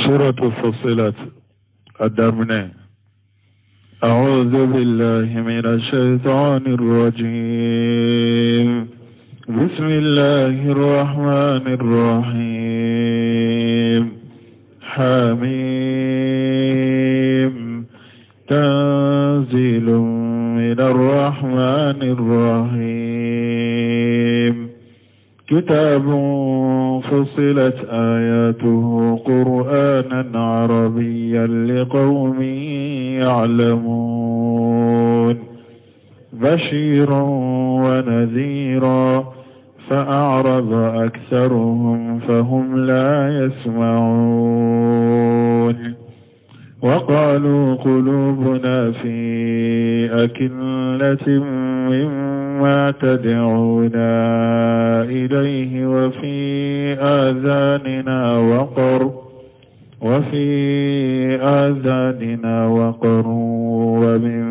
Suratu Fussilat a daminɛ أعوذ بالله من الشيطان الرجيم بسم الله الرحمن الرحيم حميم تنزيل من الرحمن الرحيم كتاب فصلت آياته قرآنا عربيا لقوم يعلمون بشيرا ونذيرا فأعرض أكثرهم فهم لا يسمعون وقالوا قلوبنا في أكنة مما تدعونا إليه وفي آذاننا وقر وفي آذاننا وقر ومن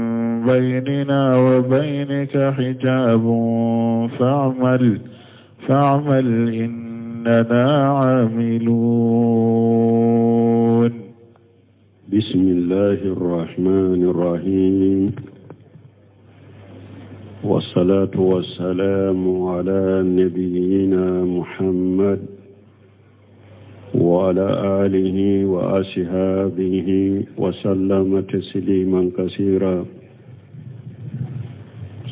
بيننا وبينك حجاب فاعمل فاعمل إننا عاملون. بسم الله الرحمن الرحيم، والصلاة والسلام على نبينا محمد وعلى آله وأصحابه وسلم تسليما كثيرا.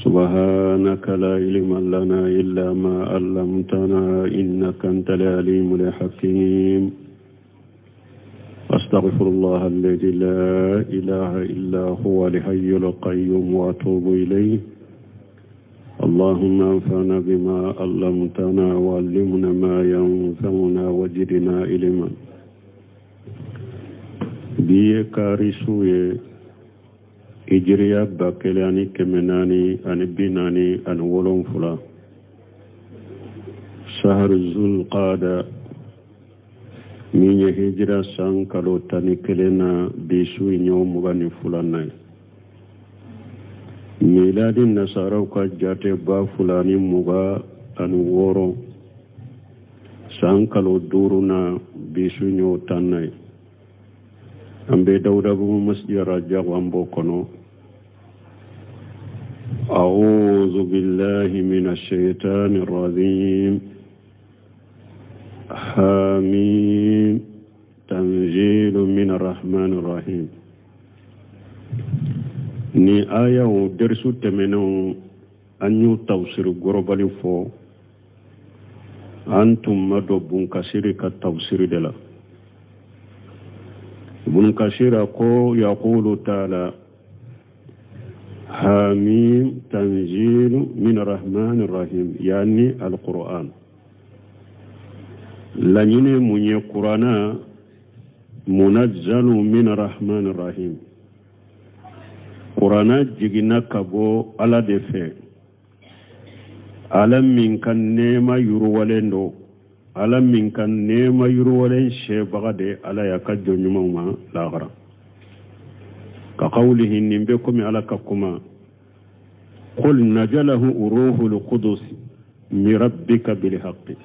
سبحانك لا علم لنا إلا ما علمتنا إنك أنت العليم الحكيم. أستغفر الله الذي لا إله إلا هو الحي القيوم وأتوب إليه. اللهم انفعنا بما علمتنا وعلمنا ما ينفعنا وزدنا علما. Bi ye kari su ye, hijiriya 1447, sahar zulqada, min ye hijira san kalo 11 na, bi su in y'o 22nan ye. Miladi nasaraw ka jate 2026, san kalo 5 na, bi su in y'o 10nan ye. An bɛ Dawudabugu masjid Rajabu, an b'o kɔnɔ. أعوذ بالله من الشيطان الرجيم. حميم تنزيل من الرحمن الرحيم. Ni ayaw derisu tɛmɛnenw, an y'u tafsiri gɔrɔbali fɔ. An tun ma don Bunkasiri ka tafsiri de la. Bunkasira ko: yaqulu taala hamim tanzilu min arrahman arrahim, yani alquran. Laɲini mun ye? Kurana munazzalu min arrahman arrahim, kurana jiginna ka bɔ Ala de fɛ, Ala min ka nɛɛma yiriwalen don, Ala min ka nɛɛma yiriwalen sɛbaga de Ala y'a ka jɔn ɲumanw ma lahara. Ka qawlihi, nin bɛ komi Ala ka kuma: qul najalahu ruhul qudus min rabbika bilhaqqi.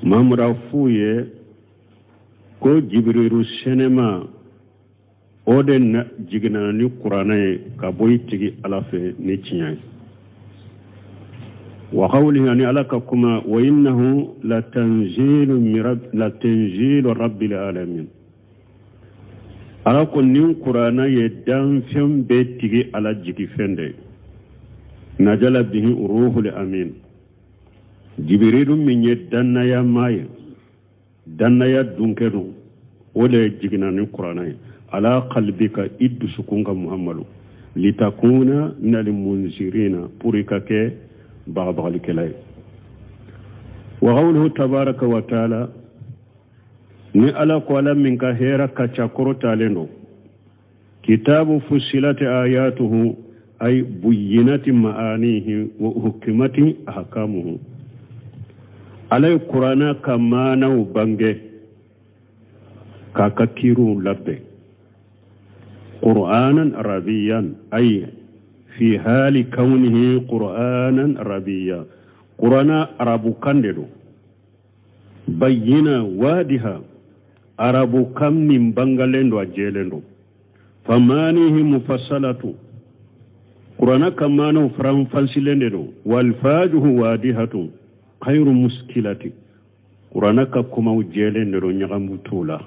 Mamura f'u ye ko Jibiriru sɛnɛma o de jiginna ni kuranɛ ye ka bɔ i tigi Ala fɛ ni tiɲɛ ye. Wa qawlihi, ani Ala ka kuma: wa innahu la tanzilu rabbil alamin. Ala ko nin kuranɛ ye danfɛn bɛɛ tigi Ala jigifɛn de ye. Najala bihi ruhul amin, Jibirilu min ye dannaya maa ye, dannaya dunkɛ don, o de jiginna ni kuranɛ ye ala qalbika, i dusukun ka, Muhammadu, litakuna minal munzirina, pour i ka kɛ bagabagalikɛla ye. Wa qawluhu tabaraka wa taala, ni Ala ko, Ala min ka hɛrɛ ka ca kɔrɔtalen don: kitabu fusilati ayatuhu, ay buyyinati ma'anihi wa hukimati ahkamuhu. Ala ye kuranɛ ka maanaw bange k'a ka kiiriw labɛn. Qur'anan arabiyan, ay fi hali kaunihi qur'anan arabiya, qur'ana arabukan de don, bayyina wadiha. Arabukan min bangalen don, a jɛlen don. Famaanihi mufassalatu, kurana ka maanaw faranfansilen de don. Wa alfajuhu wadihatu khayru muskilati, kurana ka kumaw jɛlen de don, ɲagamu t'o la.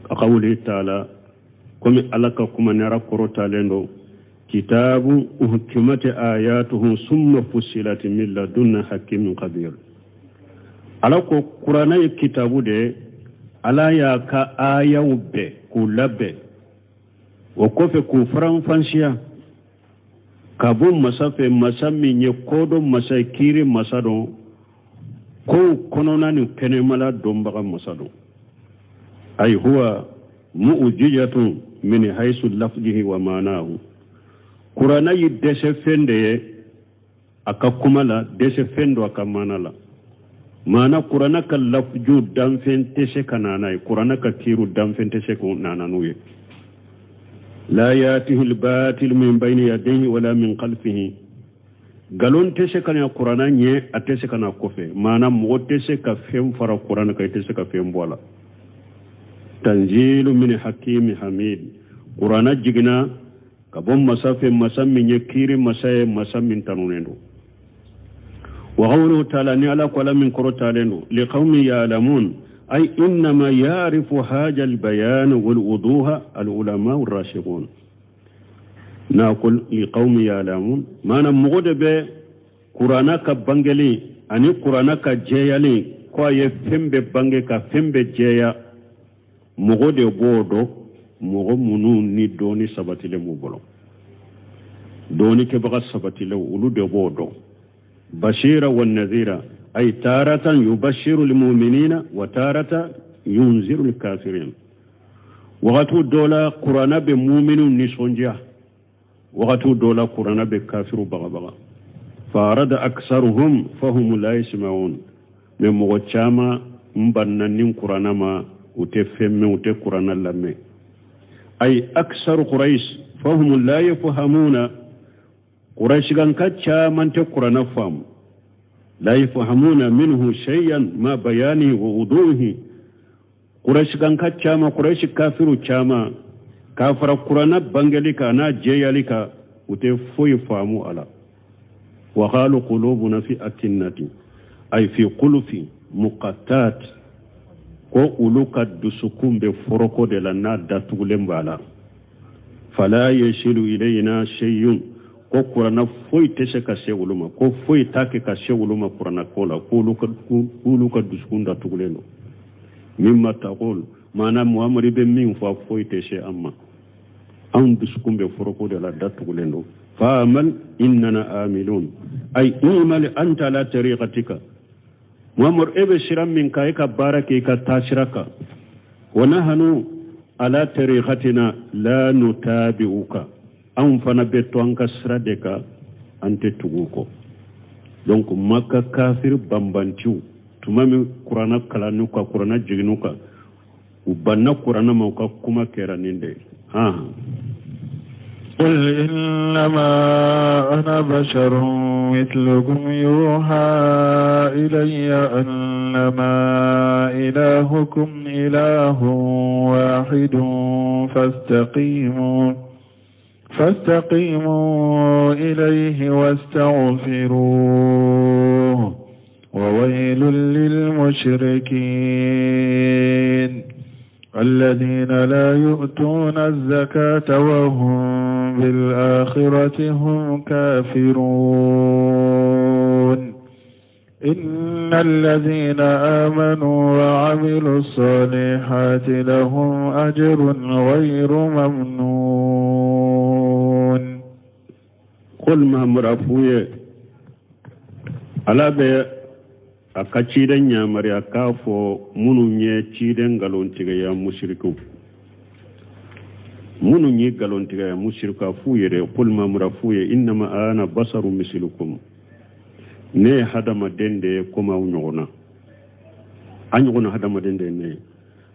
Ka qawli taala, komi Ala ka kuma ni Ala kɔrɔtalen don: kitabu uhkimati ayatuhu summa fusilati min ladunna hakimin khabir. Ala ko kurana ye kitabu de ye, Ala y'a ka ayaw bɛɛ k'u labɛn, o kɔfɛ k'u faranfansiya ka bɔ masa fɛ, masa min ye kodɔn masa ye, kiiri masa don, kow kɔnɔna ni kɛnɛmala dɔnbaga masa don. Ay huwa mu'jizatun min haythu lafzihi wa ma'nahu. Kurana ye dɛsɛ fɛn de ye a ka kuma la, dɛsɛ fɛn don a ka maana la. Maana kurana ka lafju danfɛn tɛ se ka na n'a ye, kurana ka kiiru danfɛn tɛ se ka na n'u ye. La yatihi albatil min bayni yadayhi wala min khalfihi, galon tɛ se ka na kurana ɲɛ, a tɛ se ka na kɔfɛ. Maana mɔgɔ tɛ se ka fɛn fara kurana kan, i tɛ se ka fɛn bɔ a la. Tanzilu min hakimi hamid, kurana jiginna ka bɔ masa fɛ, masa min ye kiiri masa ye, masa min tanunen don. Wa qawluhu taala, ni Ala ko, Ala min kɔrɔtalen don: liqawmin ya'lamun, ay innama ya'rifu haja albayan walwuduha alulama arrashidun. N'a ko liqawmin ya'lamun, maana mɔgɔ de bɛ kurana ka bangeli ani kurana ka jɛyali, ko a ye fɛn bɛɛ bange ka fɛn bɛɛ jɛya, mɔgɔ de b'o dɔn, mɔgɔ minnu ni dɔɔni sabatilen b'u bolo, dɔɔni kɛbaga sabatilenw, olu de b'o dɔn. Bashira wa nazira, ay taratan yubashiru lmuminina wa tarata yunziru lkafirin. Wagati dɔ la kurana bɛ muminiw nisɔndiya, wagati dɔ la kurana bɛ kafiru bagabaga. Farada aksaruhum fahum la yasma'un, mais mɔgɔ caman n banna ni kurana ma, u tɛ fɛn mɛn, u tɛ kurana lamɛn. Ay aksaru Quraish fahum la yafhamuna, Quraishikanka caman tɛ kurana faamu. La yafhamuna minhu shay'an ma bayani wa wuduhi. Quraishikanka caman, Quraishi kafiru caman, k'a fara kurana bangeli kan n'a jɛyali kan, u tɛ foyi faamu a la. Wa qalu qulubuna fi akinnati, ay fi qulufi muqattat, ko olu ka dusukun bɛ foroko de la n'a datugulen b'a la. Fala yasilu ilayna shay'un, ko kurana foyi tɛ se ka se olu ma, ko foyi t'a kɛ ka se olu ma kurana ko la, k'olu ka dusukun datugulen don. Mimma taqul, maana Muhamadu bɛ min fɔ, foyi tɛ se an ma, anw dusukun bɛ foroko de la, datugulen don. Fa'amal innana amilun, ay imal anta ala tariqatika. Muhamadu, e bɛ sira min kan, e ka baara kɛ i ka taa sira kan. Wa nahanu ala tariqatina la nutabi'uka, anw fana bɛ to an ka sira de kan, an tɛ tugu u kɔ. Donc Maka kafiri banbantiw, tuma min kurana kalannu kan, kurana jiginnu kan, u banna kurana ma, u ka kuma kɛra nin de ye han. قل إنما أنا بشر مثلكم يوحى إلي أنما إلهكم إله واحد فاستقيموا إليه واستغفروه وويل للمشركين الذين لا يؤتون الزكاة وهم بالآخرة هم كافرون. إن الذين آمنوا وعملوا الصالحات لهم أجر غير ممنون. Qul, Muhammad, a f'u ye, Ala bɛ a ka ciden yamaruya k'a fɔ minnu ye ciden nkalontigɛya, musirikiw minnu ye nkalontigɛya, musiriku, a f'u yɛrɛ: qul, Muhammad, a f'u ye: innama ana basaru misilukum, ne ye hadamaden de ye komi aw ɲɔgɔnna, an ɲɔgɔnna hadamaden de ye ne ye.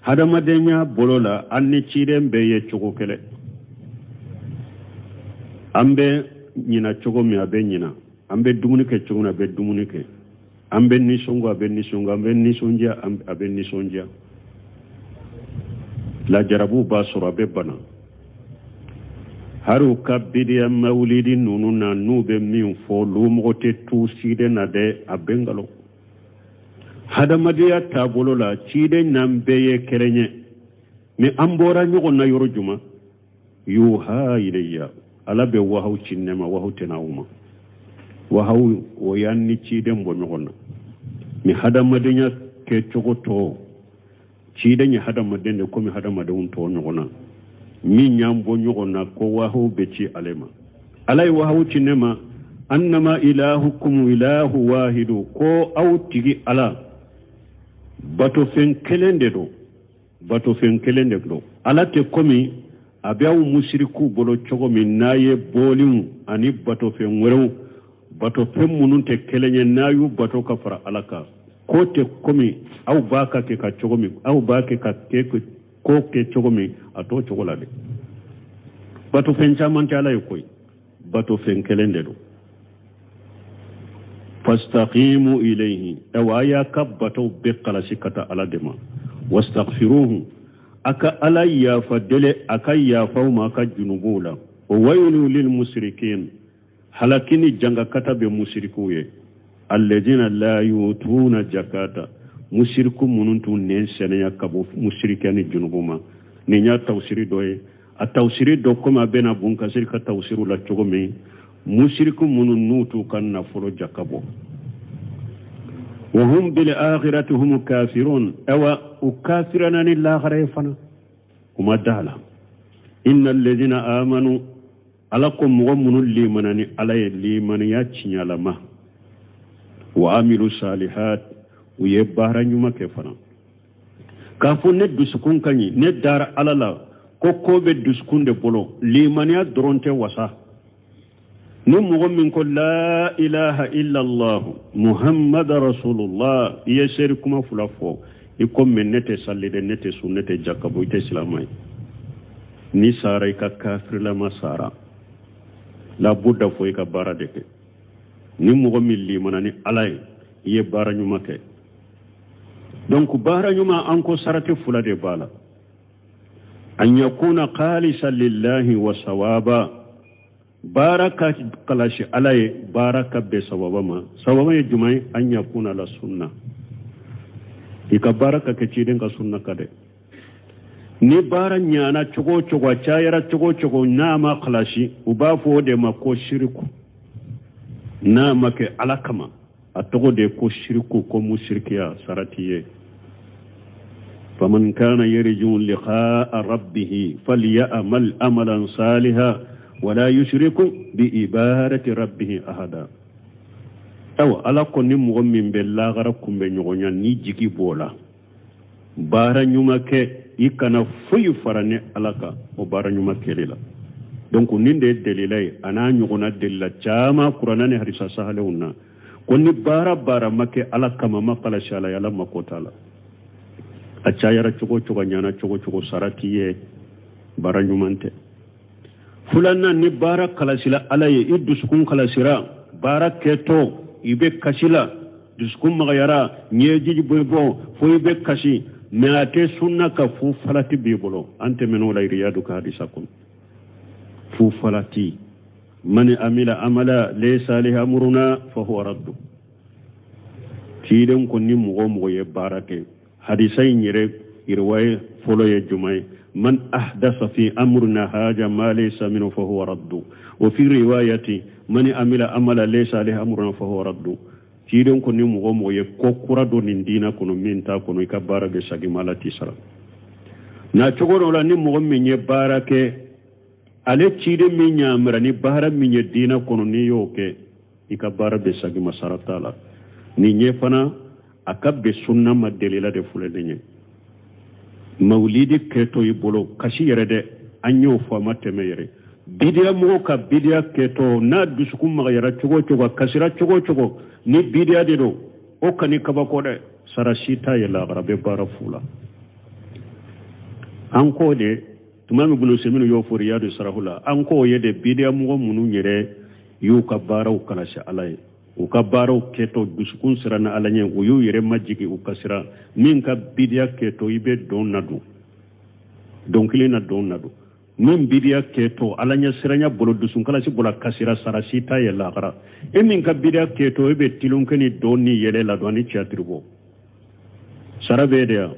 Hadamadenya bolo la, an ni ciden bɛɛ ye cogo kɛlɛ, an bɛ ɲina cogo min, a bɛ ɲina, an bɛ dumuni kɛ cogo min, a bɛ dumuni kɛ, an bɛ nisɔngo, a bɛ nisɔngo, an bɛ nisɔndiya, a bɛ nisɔndiya. Lajarabiw b'a sɔrɔ, a bɛ bana. Hari u ka bidiya mawulidi ninnu na, n'u bɛ min fɔ, lumɔgɔ tɛ tu ciden na dɛ, a bɛ nkalon. Hadamadenya taabolo la, ciden n'an bɛɛ ye kelen ye, mais an bɔra ɲɔgɔn na yɔrɔ jumɛn? Yuha ilayya, Ala bɛ wahaw ci ne ma, wahaw tɛ na aw ma. Wahaw o y'an ni ciden bɔ ɲɔgɔn na, mais hadamadenya kɛcogo tɔ, ciden ye hadamaden de komi hadamadenw tɔ ɲɔgɔn na. Min y'an bɔ ɲɔgɔn na, ko wahaw bɛ ci ale ma. Ala ye wahaw ci ne ma, annama ilahukum ilahu wahidu, ko aw tigi Ala batofɛn kelen de don, batofɛn kelen de don. Ala tɛ komi a bɛ aw musirikuw bolo cogo min, n'a ye boliw ani batofɛn wɛrɛw, batofɛn minnu tɛ kelen ye, n'a y'u bato ka fara Ala kan. Ko tɛ komi aw b'a ka kɛ ka cogo min, aw b'a kɛ ka kɛ ko kɛ cogo min, a t'o cogo la dɛ. Batofɛn caman tɛ Ala ye koyi, batofɛn kelen de don. Fastaqimu ilayhi, awa a y'a ka batow bɛɛ kalasi ka taa Ala de ma. Wastaghfiruhu, a ka Ala yafa deli, a ka yafa aw ma a ka junubuw la. O waylu lil musrikin, halaki ni jangakata bɛ musirikuw ye. Alladina la yutuna jakata, musiriku minnu t'u nɛn sɛnɛya ka bɔ musirikiya ni junubu ma. Nin y'a tawusiri dɔ ye. A tawusiri dɔ, komi a bɛna Bun Kasiri ka tawusiriw la cogo min, musiriku minnu n'u t'u ka nafolo jaka bɔ. Wa hum bil akhirati hum kafirun, awa u kafirana ni lahara ye fana, u ma da la. Inna alladhina amanu, Ala ko mɔgɔ minnu limana ni Ala ye limaniya tiɲalama, wa amilu salihat, u ye baara ɲuman kɛ fana. K'a fɔ ne dusukun ka ɲi, ne dara Ala la, ko ko bɛ dusukun de bolo, limaniya dɔrɔn tɛ wasa. Ni mɔgɔ min ko la ilaha illallah muhammad rasulullah, i ye seeri kuma fila fɔ, i ko mais ne tɛ sali dɛ, ne tɛ sun, ne tɛ jaka bɔ, i tɛ silama ye. N'i sara, i ka kafirilama sara, labuda fo i ka baara de kɛ. Ni mɔgɔ min limana ni Ala ye, i ye baara ɲuman kɛ. Donc baara ɲuman, an ko sarati fila de b'a la: an yakuna khalisa lillahi wa sawaba, baara ka kalasi Ala ye, baara ka bɛn sawaba ma. Sawaba ye jumɛn ye? An yakuna ala sunna, i ka baara ka kɛ ciden ka sunna kan dɛ. Ni baara ɲana cogo o cogo, a cayara cogo o cogo, n'a ma kalasi, u b'a fɔ o de ma ko siriku. N'a ma kɛ Ala kama, a tɔgɔ de ye ko siriku, ko musirikiya, sara t'i ye. Faman kana yarju liqa'a rabbihi falyamal amalan saliha wala yushriku bi ibadati rabbihi ahada. Awa Ala ko ni mɔgɔ min bɛ lagara kunbɛ ɲɔgɔnya ni jigi b'o la, baara ɲuman kɛ, i kana foyi fara ne Ala kan o baara ɲuman kɛli la. Donc nin de ye delila ye, a n'a ɲɔgɔnna delila caman Kuranɛ ni hadisa sahalenw na, ko ni baara baara ma kɛ Ala kama, ma kalasi Ala ye, Ala mako t'a la. A cayara cogo o cogo, a ɲana cogo o cogo, sara t'i ye, baara ɲuman tɛ. Filanan, ni baara kalasila Ala ye, i dusukun kalasira, baara kɛtɔ i bɛ kasi la, dusukun magayara, ɲɛji bɛ bɔ fo i bɛ kasi, mais a tɛ sunna kan, fo falati b'i bolo. An tɛmɛn'o la Iriyadu ka hadisa kɔnɔ. Fo falati, man amila amala laysa alayhi amruna fahuwa raddu. Ciden ko ni mɔgɔ o mɔgɔ ye baara kɛ, hadisa in yɛrɛ riwaya fɔlɔ ye jumɛn ye? Man ahdasa fi amrina haja ma laysa minhu fahuwa raddu. Wa fi riwayati man amila amala laysa alayhi amruna fahuwa raddu. Ciden ko ni mɔgɔ o mɔgɔ ye ko kura don nin diina kɔnɔ min t'a kɔnɔ, i ka baara bɛ segin ma, Ala t'i sara. Na cogo dɔ la, ni mɔgɔ min ye baara kɛ, ale ciden min yamara ni baara min ye diina kɔnɔ, n'i y'o kɛ, i ka baara bɛ segin ma, sara t'a la. Nin ye fana a ka bɛn sunna ma delila de filɛ nin ye. Mawulidi kɛtɔ i bolo kasi yɛrɛ dɛ, an y'o fɔ a ma tɛmɛ yɛrɛ. Bidiya mɔgɔ ka bidiya kɛtɔ, n'a dusukun magayara cogo o cogo, a kasira cogo o cogo, ni bidiya de don, o kan'i kabako dɛ, sara si t'a ye lahara, bɛ baara fu la. An k'o de tuma min Bunu Seminu y'o fɔ Riyadu sarahu la, an k'o ye de bidiya mɔgɔ minnu yɛrɛ y'u ka baaraw kalasi Ala ye, u ka baaraw kɛtɔ dusukun siranna Ala ɲɛ, u y'u yɛrɛ majigin, u kasira. Min ka bidiya kɛtɔ i bɛ dɔn na don Dɔnkili na dɔn na don min bidiya kɛtɔ ala ɲɛsiranya bolo dusunkalasi bolo kasira sara si t'a ye lahara e min ka bidiya kɛtɔ e bɛ tilonkɛ ni dɔn ni yɛlɛ la don ani tiyatiri bɔ sara bɛ de yan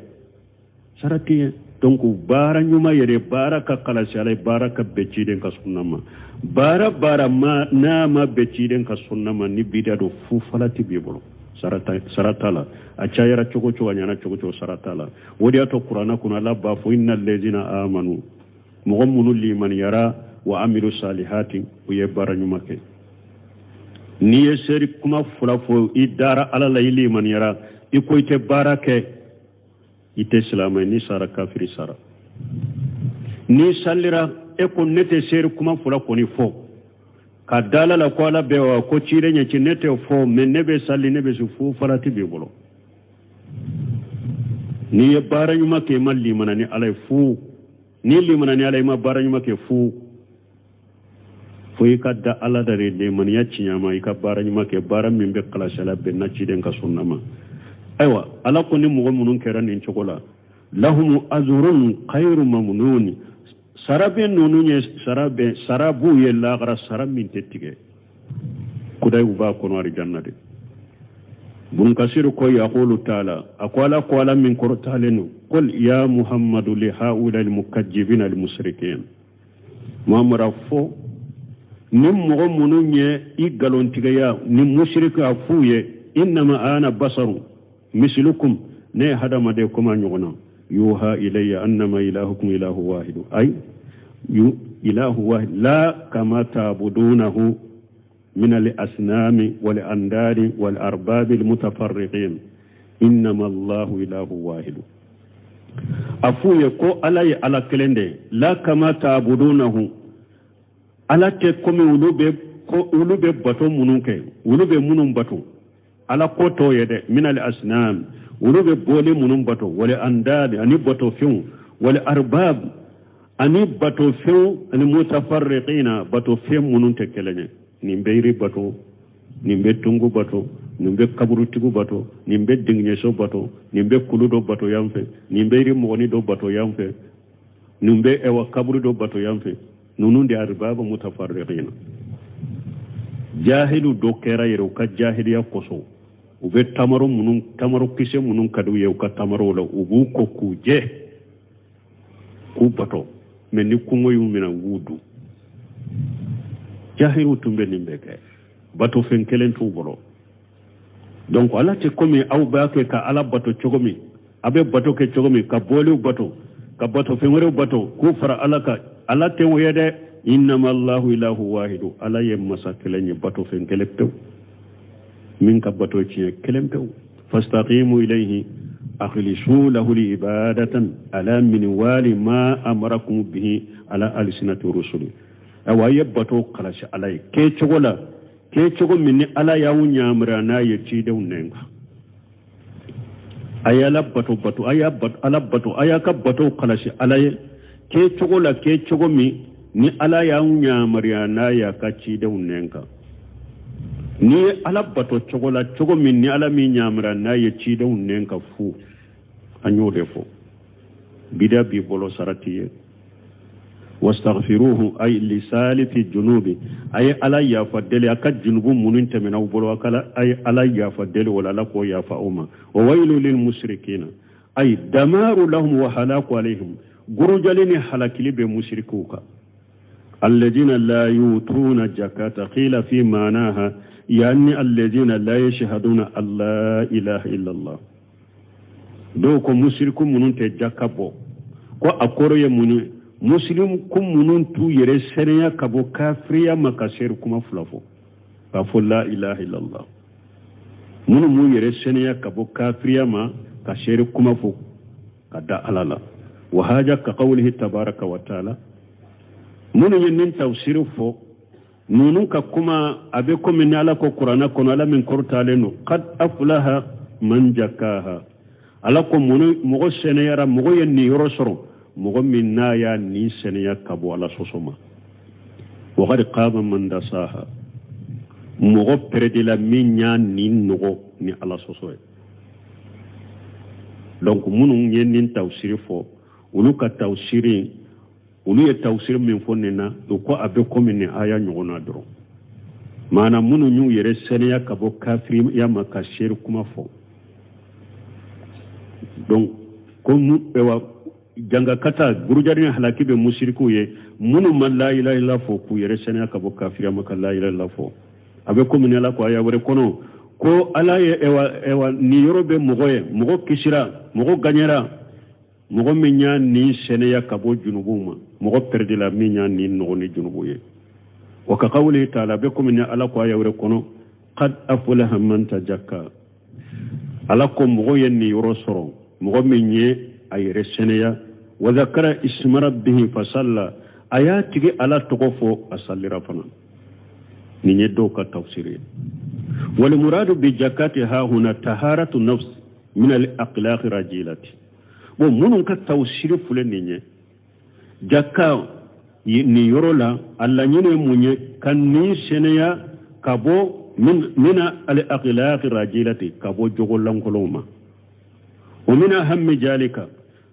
sara tɛ yen donc baara ɲuman yɛrɛ baara ka kalasi ala ye baara ka bɛn ciden ka sunna ma baara baara ma n'a ma bɛn ciden ka sunna ma ni bidiya don fu falati b'i bolo sara t'a la a cayara cogo cogo a ɲɛna cogo cogo sara t'a la o de y'a to kuranna kɔnɔ ala b'a fɔ inna lezina amanu mɔgɔ minnu limaniyara wa amilu salihati u ye baara ɲuman kɛ n'i ye seeri kuma fila fɔ i dara ala la i limaniyara i ko i tɛ baara kɛ i tɛ silamɛ ye n'i sara kafiri sara n'i salira e ko ne tɛ seeri kuma fila kɔni fɔ ka da ala la ko ala bɛ wa ko ciden ye ci ne tɛ fɔ mɛ ne bɛ sali ne bɛ sun fu farati b'i bolo n'i ye baara ɲuman kɛ i ma limana ni ala ye fu n'i limana ni ala ye i ma baara ɲuman kɛ fu fo i ka da ala da de limaniya tiɲɛ ma i ka baara ɲuman kɛ baara min bɛ kalasi la bɛnna ciden ka sunna ma ayiwa ala ko ni mɔgɔ minnu kɛra nin cogo la lahumu azurun khayru mamnun sara bɛ ninnu ye sara bɛ sara b'u ye lagara sara min tɛ tigɛ kudayi b'a kɔnɔ arijanna de bun kasiru ko yaqulu taala a ko ala ko ala min kɔrɔtalen don qul ya muhammadu li haula almukajjibina almusrikin muhammadu a fɔ ni mɔgɔ minnu ye i nkalontigiya ni musiriki a f'u ye innama ana basaru mislukum ne ye hadamaden komi a ɲɔgɔn na yuha ilayya annama ilahukum ilahu wahidu ay ilahu wahid la kama tabudunahu min al asnami wal andadi wal arbabi al mutafarriqin innama allahu ilahu wahidu a f'u ye ko ala ye ala kelen de ye la kama tabudunahu ala tɛ komi olu bɛ ko olu bɛ bato minnu kɛ olu bɛ minnu bato ala ko t'o ye dɛ min al asnam olu bɛ boli minnu bato wal andad ani batofɛnw wal arbab ani batofɛnw ani mutafarriqina batofɛn minnu tɛ kelen ye nin bɛ yiri bato nin bɛ tungu bato nin bɛ kaburutigiw bato nin bɛ denkɛso bato nin bɛ kulu dɔ bato yan fɛ nin bɛ yiri mɔgɔni dɔ bato yan fɛ nin bɛ ɛwa kaburu dɔ bato yan fɛ ninnu de arbaba mutafarriqina jahilu dɔ kɛra yɛrɛ u ka jahiliya kosɔn u bɛ tamaro minnu tamaro kisɛ minnu ka di u ye u ka tamarow la u b'u ko k'u jɛ k'u bato mɛ ni kɔngɔ y'u minɛ u b'u dun jahiliw tun bɛ nin bɛɛ kɛ batofɛn kelen t'u bolo donc ala tɛ komi aw b'a kɛ ka ala bato cogo min a bɛ bato kɛ cogo min ka boliw bato ka bato fɛn wɛrɛw bato k'u fara ala kan ala tɛ o ye dɛ innama allahu ilahu wahidu ala ye masa kelen ye bato fɛn kelen pewu min ka bato tiɲɛ kelen pewu fastaqimu ilayhi akhlisu lahu ibadatan ala minwali ma amarakum bihi ala alsinati rusuli awa a ye bato kalasi ala ye kɛcogo la kɛcogo min ni ala y'aw yamaruya n'a ye cidenw nɛn kan a ye ala bato bato a y'a ala bato a y'a ka bato kalasi ala ye kɛcogo la kɛcogo min ni ala y'aw yamaruya n'a y'a ka cidenw nɛn kan n'i ye ala bato cogo la cogo min ni ala m'i yamaruya n'a ye cidenw nɛn kan fu an y'o de fɔ bida b'i bolo sara t'i ye wastaghfiruhu ay lisalifi junubi a ye ala yafa deli a ka junubu minnu tɛmɛna aw bolo a ye ala yafa deli o la ala k'o yafa aw ma wa wailu lil mushrikina ay damaru lahum wa halaku alayhim gurujali ni halakili bɛ musirikiw kan alladina la yutuna jakata qila fi manaha yani alladina la yashhaduna an la ilaha illallah dɔw ko musiriku minnu tɛ jaka bɔ ko a kɔrɔ ye mun ye musiriku minnu t'u yɛrɛ sɛnɛya ka bɔ kafiriya ma ka seeri kuma fila fɔ k'a fɔ la ilaha illallah minnu m'u yɛrɛ sɛnɛya ka bɔ kafiriya ma ka seeri kuma fɔ ka da ala la wa haja ka qawlihi tabaraka wa taala minnu ye nin tafsiri fɔ ninnu ka kuma a bɛ komi ni ala ko kuranɛ kɔnɔ ala min kɔrɔtalen don kad aflaha man jakaha ala ko mɔgɔ sɛnɛyara mɔgɔ ye niyɔrɔ sɔrɔ mɔgɔ min n'a y'a ni sɛnɛya ka bɔ ala sɔsɔ ma wakad kaba man dasaha mɔgɔ pɛrɛdila min y'a ni nɔgɔ ni ala sɔsɔ ye donc minnu ye nin tafsiri fɔ Olu ka tawusiri, olu ye tawusiri min fɔ nin na, u ko a bɛ komi nin aya ɲɔgɔn na dɔrɔn. Maana minnu y'u yɛrɛ sɛnɛya ka bɔ kafiriya ma ka seere kuma fɔ. Donc ko ewa jangakata burujali ni halaki bɛ musirikiw ye minnu ma la ilaha illallah fɔ k'u yɛrɛ sɛnɛya ka bɔ kafiriya ma ka la ilaha illallah fɔ. A bɛ komi ni Ala ko aya wɛrɛ kɔnɔ ko Ala ye ewa nin yɔrɔ bɛ mɔgɔ ye, mɔgɔ kisira, mɔgɔ gaɲɛra, mɔgɔ min y'a nin sɛnɛya ka bɔ junubuw ma, mɔgɔ pɛrɛdila min y'a nin nɔgɔ ni junubu ye. Wa ka qawlihi ta'ala, a bɛ komi ni Ala ko aya wɛrɛ kɔnɔ qad aflaha man tajakka. Ala ko mɔgɔ ye nin yɔrɔ sɔrɔ, mɔgɔ min ye a yɛrɛ sɛnɛya. Wa zakara isma rabbihi fasalla, a y'a tigi Ala tɔgɔ fɔ, a sallira fana. Nin ye dɔw ka tafsiri ye. Wal muradu bi jakati ha huna taharatu nafs min al akhlaq rajilati. Bon, minnu ka tafsiri filɛ nin ye jaka nin yɔrɔ la, a laɲini ye mun ye? Ka nin sɛnɛya ka bɔ mina al akhlaq rajilati, ka bɔ jogo lankolonw ma. O mina hammi jalika,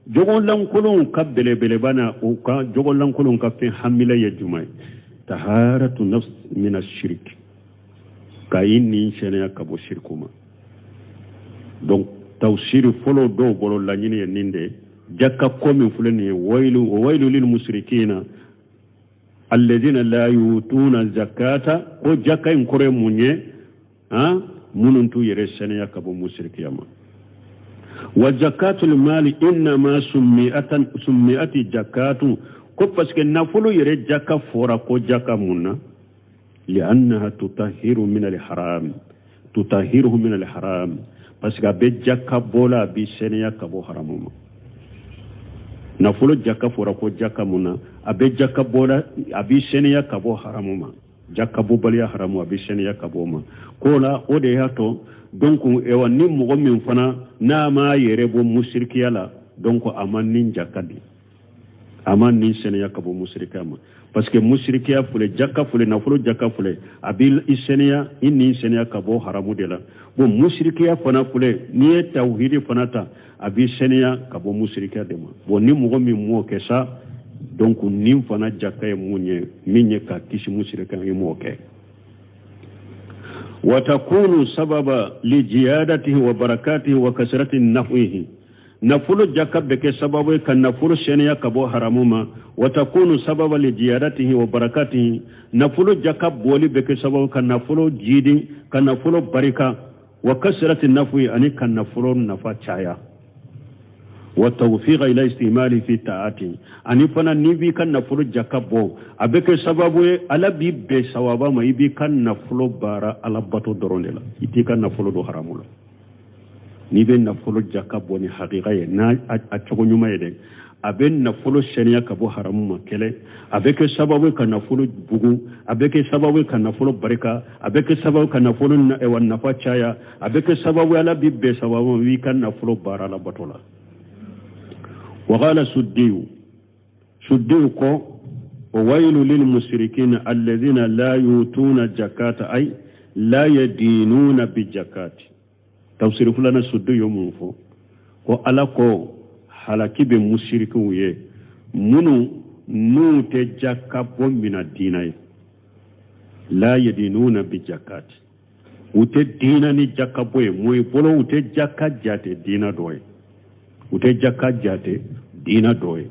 jogo lankolonw ka belebeleba na, u ka jogo lankolonw ka fɛn hamila ye jumɛn ye? Taharatu nafs min ashirik, ka i nin sɛnɛya ka bɔ shiriku ma. Donc tafsiri fɔlɔ dɔw bolo laɲini ye nin de ye. Jaka ko min filɛ nin ye, wailu wa wailu lil mushrikina alladhina la yutuna zakata, ko jaka in kɔrɔ ye mun ye? Han, minnu t'u yɛrɛ sɛnɛya ka bɔ musirikiya ma. Wa zakatul mali innama summiati jakatu, ko parce que nafolo yɛrɛ jaka fɔra ko jaka mun na? Li'annaha tutahiru min al-haram, tutahiruhu min al-haram, parce que a bɛ jaka bɔla, a bɛ sɛnɛya ka bɔ haramu ma. Nafolo jaka fɔra ko jaka mun na? A bɛ jaka bɔla, a bɛ sɛnɛya ka bɔ haramu ma. Jaka bɔbaliya haramu, a bɛ sɛnɛya ka bɔ o ma. Ko la o de y'a to donc ewa ni mɔgɔ min fana n'a m'a yɛrɛ bɔ musirikiya la, donc a ma nin jaka di, a ma nin sɛnɛya ka bɔ musirikiya ma. Parce que musirikiya filɛ, jaka filɛ, nafolo jaka filɛ, a b'i i sɛnɛya, i nin sɛnɛya ka bɔ haramu de la. Bon, musirikiya fana filɛ, n'i ye tawhidi fana ta, a b'i sɛnɛya ka bɔ musirikiya de ma. Bon, ni mɔgɔ min m'o kɛ sa, donc nin fana jaka ye mun ye? Min ye ka kisi musirikiya, i m'o kɛ. Wa takunu sababa li jiyadatihi wa barakatihi wa kasrati naf'ihi, nafolo jaka bɛ kɛ sababu ye ka nafolo sɛnɛya ka bɔ haramu ma. Wa takunu sababa li jiyadatihi wa barakatihi, nafolo jaka bɔli bɛ kɛ sababu ka nafolo jidi, ka nafolo barika, wa kasrati naf'i, ani ka nafolo nafa caya, wa tawfiqa ila istimali fi ta'ati. Ani fana n'i b'i ka nafolo jaka bɔ, a bɛ kɛ sababu ye Ala b'i bɛn sawaba ma, i b'i ka nafolo baara Ala bato dɔrɔn de la, i t'i ka nafolo don haramu la. N'i bɛ nafolo jaka bɔ ni hakika ye, n'a a cogo ɲuman ye dɛ, a bɛ nafolo sɛnɛya ka bɔ haramu ma kɛlɛ, a bɛ kɛ sababu ye ka nafolo bugun, a bɛ kɛ sababu ye ka nafolo barika, a bɛ kɛ sababu ka nafolo nafa caya, a bɛ kɛ sababu ye Ala b'i bɛn sababu ma, i b'i ka nafolo baara la bato la. Wa qala Suddiyu, Suddiyu ko wa wailu lil mushrikina alladhina la yutuna jakata, ay la yadinuna bi jakati. Tafsiri filanan, Suddiyu ye mun fɔ? Ko Ala ko halaki bɛ musirikiw ye minnu n'u tɛ jaka bɔ mina diina ye. La yadinuna bi jakati, u tɛ diina ni jaka bɔ ye. Mun bolo? U tɛ jaka jate diina dɔ ye, u tɛ jaka jate diina dɔ ye.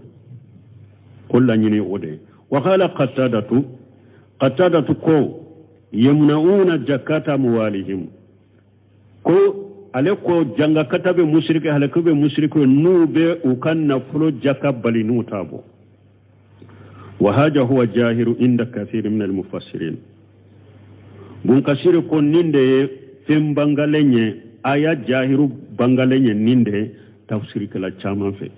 Ko laɲini o de ye. Wa qala Qatadatu, Qatadatu ko yamna'una jakata amwalihim, ko ale ko jangakata bɛ musirike, halaki bɛ musirike n'u bɛ u ka nafolo jaka bali, n'u t'a bɔ. Wa haja huwa jahiru inda kathiri min almufassirin. Bunkasiri ko nin de ye fɛn bangalen ye, aya jahiru bangalen ye nin de ye tafsirikɛla caman fɛ,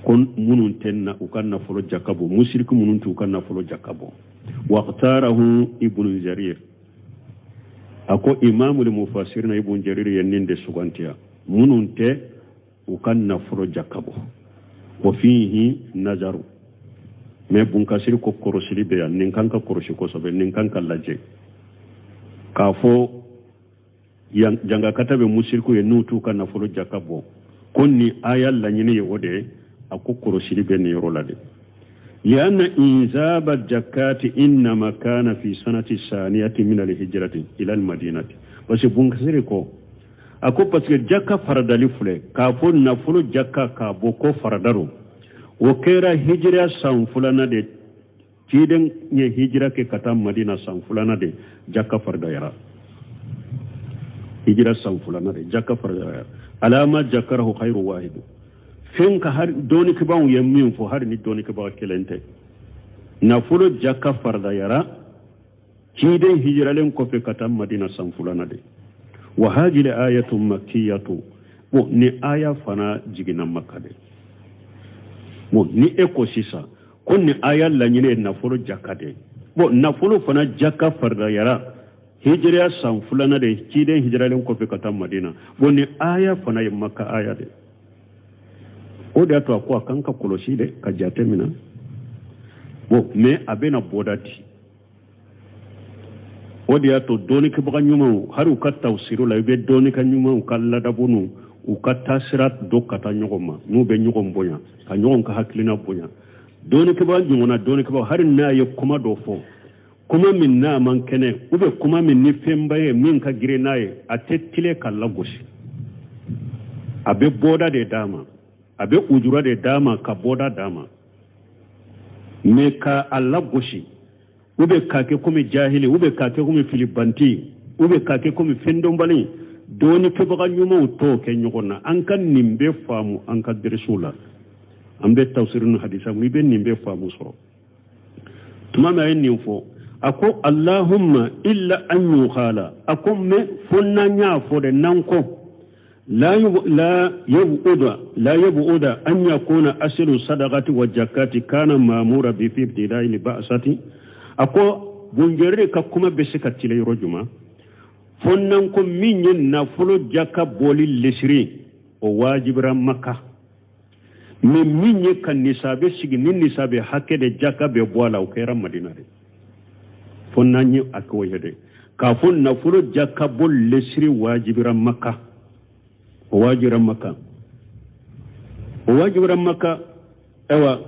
ko minnu tɛ na u ka nafolo jaka bɔ, musiriki minnu t'u ka nafolo jaka bɔ. Waqtarahu Ibnu Jarir, a ko imamul mufassirina Ibnu Jarir ye nin de sugantiya, minnu tɛ u ka nafolo jaka bɔ. Wa fihi nazaru, mais Bunkasiri ko kɔrɔsili bɛ yan, nin kan ka kɔrɔsi kosɛbɛ, nin kan ka lajɛ k'a fɔ jangakata bɛ musiriku ye n'u t'u ka nafolo jaka bɔ, ko nin aya laɲini ye o de ye. A ko kɔlɔsili bɛ nin yɔrɔ la dɛ. Lianna inzaba jakati innama kana fi sanati saniyati min alhijrati ila almadinati. Parce que Bunkasiri ko, a ko parce que jaka faradali filɛ, k'a fɔ nafolo jaka k'a bɔ ko farada don, o kɛra hijira san filanan de. Ciden ye hijira kɛ ka taa Madina san filanan de, jaka faridayara. Hijira san filanan de jaka faridayara. Alama jakarahu khairu wahidu fɛn ka hari dɔɔnikɛbaaw ye min fɔ, hali ni dɔɔnikɛbaga kelen tɛ, nafolo jaka faridayara ciden hijiralen kɔfɛ ka taa Madina san filanan de. Wa hajili ayatu makkiyatu. Bon, ni aya fana jiginna Makka de. Bon, ni e ko sisan ko ni aya laɲini ye nafolo jaka de, bon, nafolo fana jaka faridayara hijiriya san filanan de, ciden hijiralen kɔfɛ ka taa Madina. Bon, ni aya fana ye Makka aya de. O de y'a to a ko a kan ka kɔlɔsi dɛ, ka jate minɛ. Bon, mais a bɛna bɔda di. O de y'a to dɔɔnikɛbaga ɲumanw, hali u ka tafsiru la, i bɛ dɔɔnikɛ ɲumanw ka ladabu n'u u ka taasira dɔ ka taa ɲɔgɔn ma, n'u bɛ ɲɔgɔn bonya, ka ɲɔgɔn ka hakilina bonya. Dɔɔnikɛbaga ɲɔgɔnna dɔɔnikɛbaga, hali n'a ye kuma dɔ fɔ, kuma min n'a man kɛnɛ, ou bien kuma min ni fɛnba ye min ka girin n'a ye, a tɛ tile ka lagosi. A bɛ bɔda de d'a ma, a bɛ ujura de d'a ma, ka bɔda d'a ma. Mais ka a lagosi, ou bien k'a kɛ komi jahili, ou bien k'a kɛ komi filibanti, ou bien k'a kɛ komi fɛndɔnbali, dɔɔnikɛbaga ɲumanw t'o kɛ ɲɔgɔn na. An ka nin bɛɛ faamu an ka derisiw la, an bɛ tafsiri ni hadisa, i bɛ nin bɛɛ faamu sɔrɔ. Tuma min a ye nin fɔ, a ko allahumma illa an yuqala, a ko mais fo n'an y'a fɔ dɛ, n'an ko la yabu'uda an yakuna asilu sadaqati wa jakati kana ma'mura bi fi ibtida'i li ba'sati. A ko Bunjariri ka kuma bɛ se ka tile yɔrɔ jumɛn? Fo n'an ko min ye nafolo jaka bɔli lesiri, o wajibira Maka. Mais min ye ka nisabe sigi, ni nisabe hakɛ de jaka bɛ bɔ a la, o kɛra Madina de. Fo n'an ye a k'o ye dɛ, k'a fɔ nafolo jaka bɔ lesiri wajibira Maka, o wajibira Maka, o wajibira Maka. Ayiwa,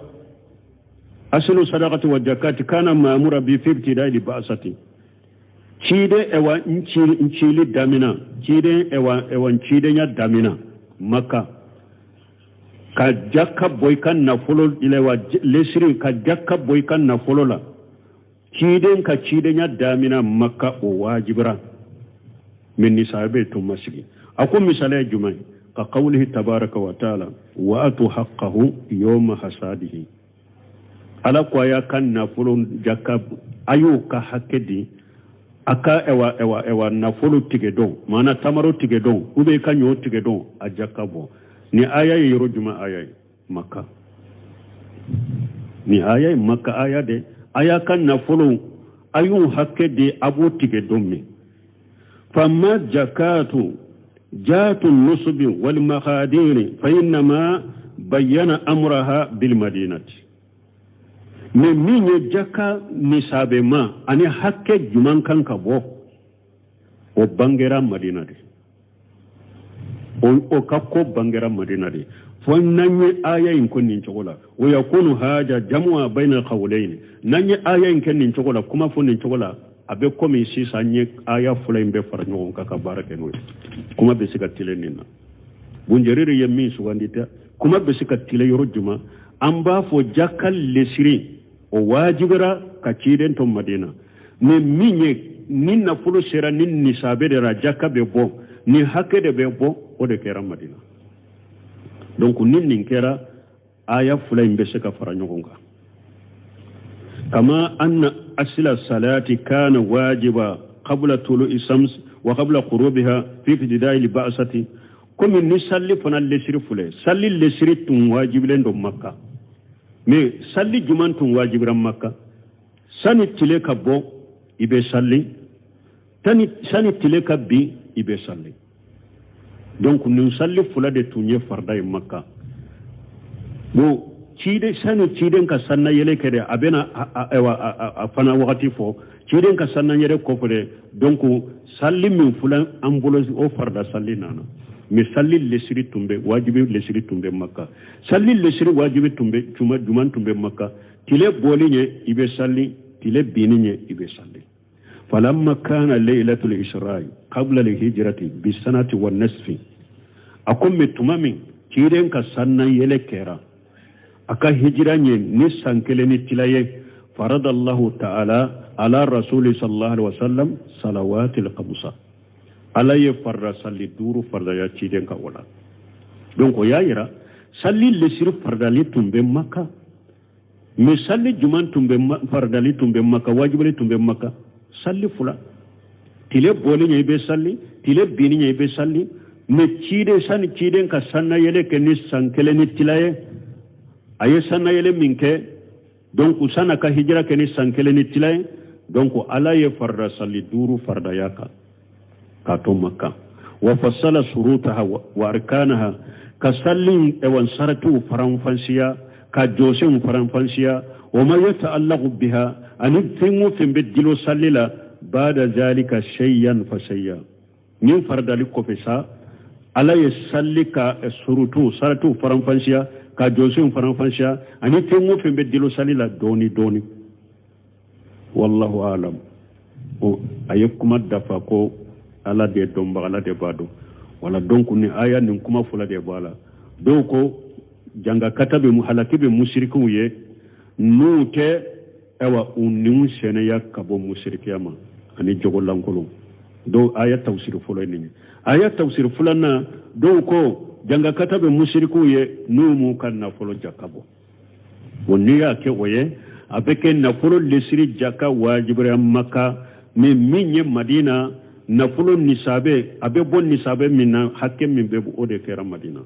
asilu sadaqati wa jakati kana ma'mura bi fi ibtida'i li ba'sati. Ciden ewa ncili damina, ciden ewa ncidenya damina Maka, ka jaka bɔ i ka nafolo ewa lesiri, ka jaka bɔ i ka nafolo la, ciden ka cidenya damina Maka, o wajibira. Mais nisabe tun ma sigi. A ko misaliya jumɛn? Ka qawlihi tabaraka wa taala wa atu haqqahu yawma hasadihi. Ala ko a y'a ka nafolo jaka, a y'o ka hakɛ di a ka ewa ewa ewa nafolo tigɛ dɔn, maana tamaro tigɛ dɔn, ou bien i ka ɲɔ tigɛ dɔn, a jaka bɔ. Ni aya ye yɔrɔ jumɛn aya ye? Maka. Ni aya ye Maka aya de. A y'a ka nafolo, a y'o hakɛ di, a b'o tigɛ dɔn min. Fama jakatu jatu nusubi wal makadiri fa innama bayyana amraha bil madinati. Mais min ye jaka nisabe ma ani hakɛ jumɛn kan ka bɔ, o bangera Madina de. O ka ko bangera Madina de. Fo n'an ye aya in ko nin cogo la, o yakunu haja jamua bayna qawlayn. N'an ye aya in kɛ nin cogo la, kuma fɔ nin cogo la, a bɛ komi sisan an ye aya fila in bɛɛ fara ɲɔgɔn kan ka baara kɛ n'o ye. Kuma bɛ se ka tilen nin na. Bunjariri ye min sugandi tɛ, kuma bɛ se ka tilen yɔrɔ jumɛn? An b'a fɔ jaka lesiri o wajibira ka ciden to Madina. Mais min ye ni nafolo sera ni nisabe de la, jaka bɛ bɔ, ni hakɛ de bɛ bɔ, o de kɛra Madina. Donc ni nin kɛra, aya fila in bɛ se ka fara ɲɔgɔn kan. Kama anna asila salati kana wajiba qabla tulu'i shams wa qabla ghurubiha fi ibtida'i li ba'sati. Komi ni salli fana lesiri filɛ, salli lesiri tun wajibilen don Makka. Mais salli jumɛn tun wajibira Makka? Sani tile ka bɔ i bɛ salli, sani tile ka bin i bɛ salli. Donc nin salli fila de tun ye farida ye Makka. Bon, ciden sani ciden ka sanna yɛlɛ kɛ dɛ, a bɛna a fana wagati fɔ. Ciden ka sanna yɛlɛ kɔfɛ dɛ, donc salli min filɛ an bolo, o farida salli nana. Mais sali lesiri tun bɛ wajibi, lesiri tun bɛ Maka. Sali lesiri wajibi tun bɛ juma juman tun bɛ Maka. Tile bɔli ɲɛ, i bɛ sali, tile binni ɲɛ, i bɛ sali. Falamma kana laylatul isra'i qabla al-hijrati bi sanati wa nisfi, a ko mais tuma min ciden ka sanna yɛlɛ kɛra a ka hijira ɲɛ ni san kelen ni tila ye, faradallahu ta'ala ala rasuli sallallahu alaihi wasallam salawatil khamsa, Ala ye farida sali duuru faridaya ciden kan o la. Donc o y'a yira sali lesiri faridali tun bɛ Maka, mais sali juman tun bɛ faridali tun bɛ Maka, wajibili tun bɛ Maka sali fila, tile bɔli ɲɛ i bɛ sali, tile binni ɲɛ i bɛ sali. Mais ciden, sani ciden ka sannayɛlɛ kɛ ni san kelen ni tila ye, a ye sannayɛlɛ min kɛ, donc san'a ka hijira kɛ ni san kelen ni tila ye, donc Ala ye farida sali duuru faridaya kan k'a to Makan. Wa fasala surutaha wa arkanaha, ka sali ewan saratiw faranfansiya, ka jɔsenw faranfansiya, wa ma yataallaqu biha, ani fɛn o fɛn bɛ dilo sali la, bada zalika shay'an fa shay'a. Nin faridali kɔfɛ sa, Ala ye sali ka surutu saratiw faranfansiya, ka jɔsenw faranfansiya, ani fɛn o fɛn bɛ dilo sali la dɔɔni dɔɔni. Wallahu alam. O a ye kuma dafa ko Ala de dɔnbaga, Ala de b'a dɔn. Wala donc ni aya nin kuma fila de b'a la. Dɔw ko jangakata bɛ halaki bɛ musirikiw ye n'u tɛ ayiwa u niw sɛnɛya ka bɔ musirikiya ma ani jogo lankolon. Dɔw aya tafsiri fɔlɔ ye nin ye. Aya tafsiri filanan, dɔw ko jangakata bɛ musirikiw ye n'u m'u ka nafolo jaka bɔ. Bon, n'i y'a kɛ o ye, a bɛ kɛ nafolo lesiri jaka wajibira Maka, mais min ye Madina, nafolo nisabe a bɛ bɔ nisabe min na, hakɛ min bɛ bɔ, o de kɛra Madina.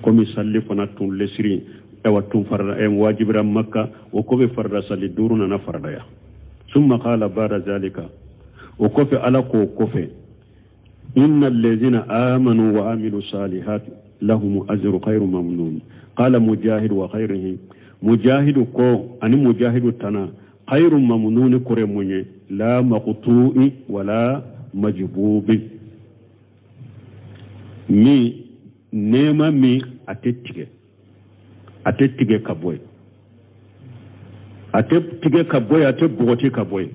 Komi sali fana tun lesiri awa tun farada wajibira Maka, o kɔfɛ farida sali duuru nana faridaya. Summa qala bada zalika, o kɔfɛ Ala k'o kɔfɛ, inna allazina amanu wa amilu salihat lahum ajru khairu mamnun. Qala Mujahid wa khairuhi, Mujahidu ko ani Mujahidu tana, khairu mamnun kore mun ye? La maqtu'i wala majbubi, min nɛɛma min a tɛ tigɛ, a tɛ tigɛ ka bɔ yen, a tɛ tigɛ ka bɔ yen, a tɛ bɔgɔti ka bɔ yen.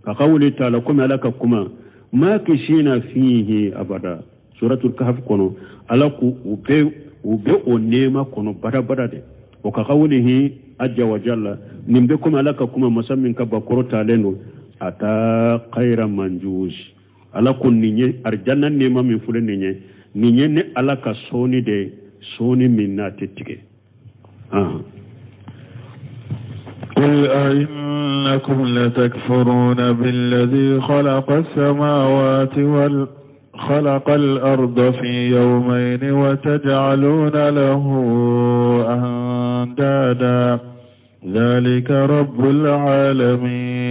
Ka qawli taala, komi Ala ka kuma, makisina fihi abada, suratul Kahf kɔnɔ, Ala ko u bɛ o nɛɛma kɔnɔ badabada de. O ka qawlihi ajja wa jalla, nin bɛ komi Ala ka kuma, masa min ka bakɔrɔ talen don, ata khayra manjuz. Ala ko nin ye arijanna nɛɛma min filɛ nin ye, nin ye ne Ala ka sɔɔni de ye, sɔɔni min n'a tɛ tigɛ. قل أئنكم لتكفرون بالذي خلق السماوات وال خلق الأرض في يومين وتجعلون له أندادا ذلك رب العالمين.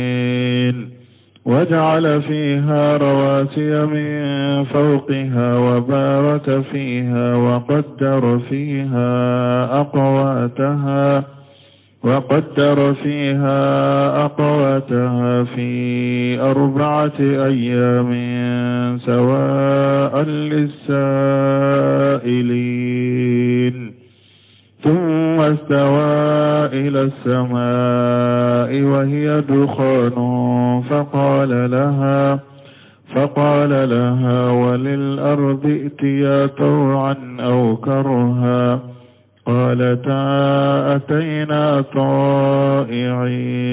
وجعل فيها رواسي من فوقها وبارك فيها وقدر فيها أقواتها في 4 أيام سواء للسائلين. ثم استوى إلى السماء وهي دخان فقال لها وللأرض ائتيا طوعا أو كرها قالتا أتينا طائعين.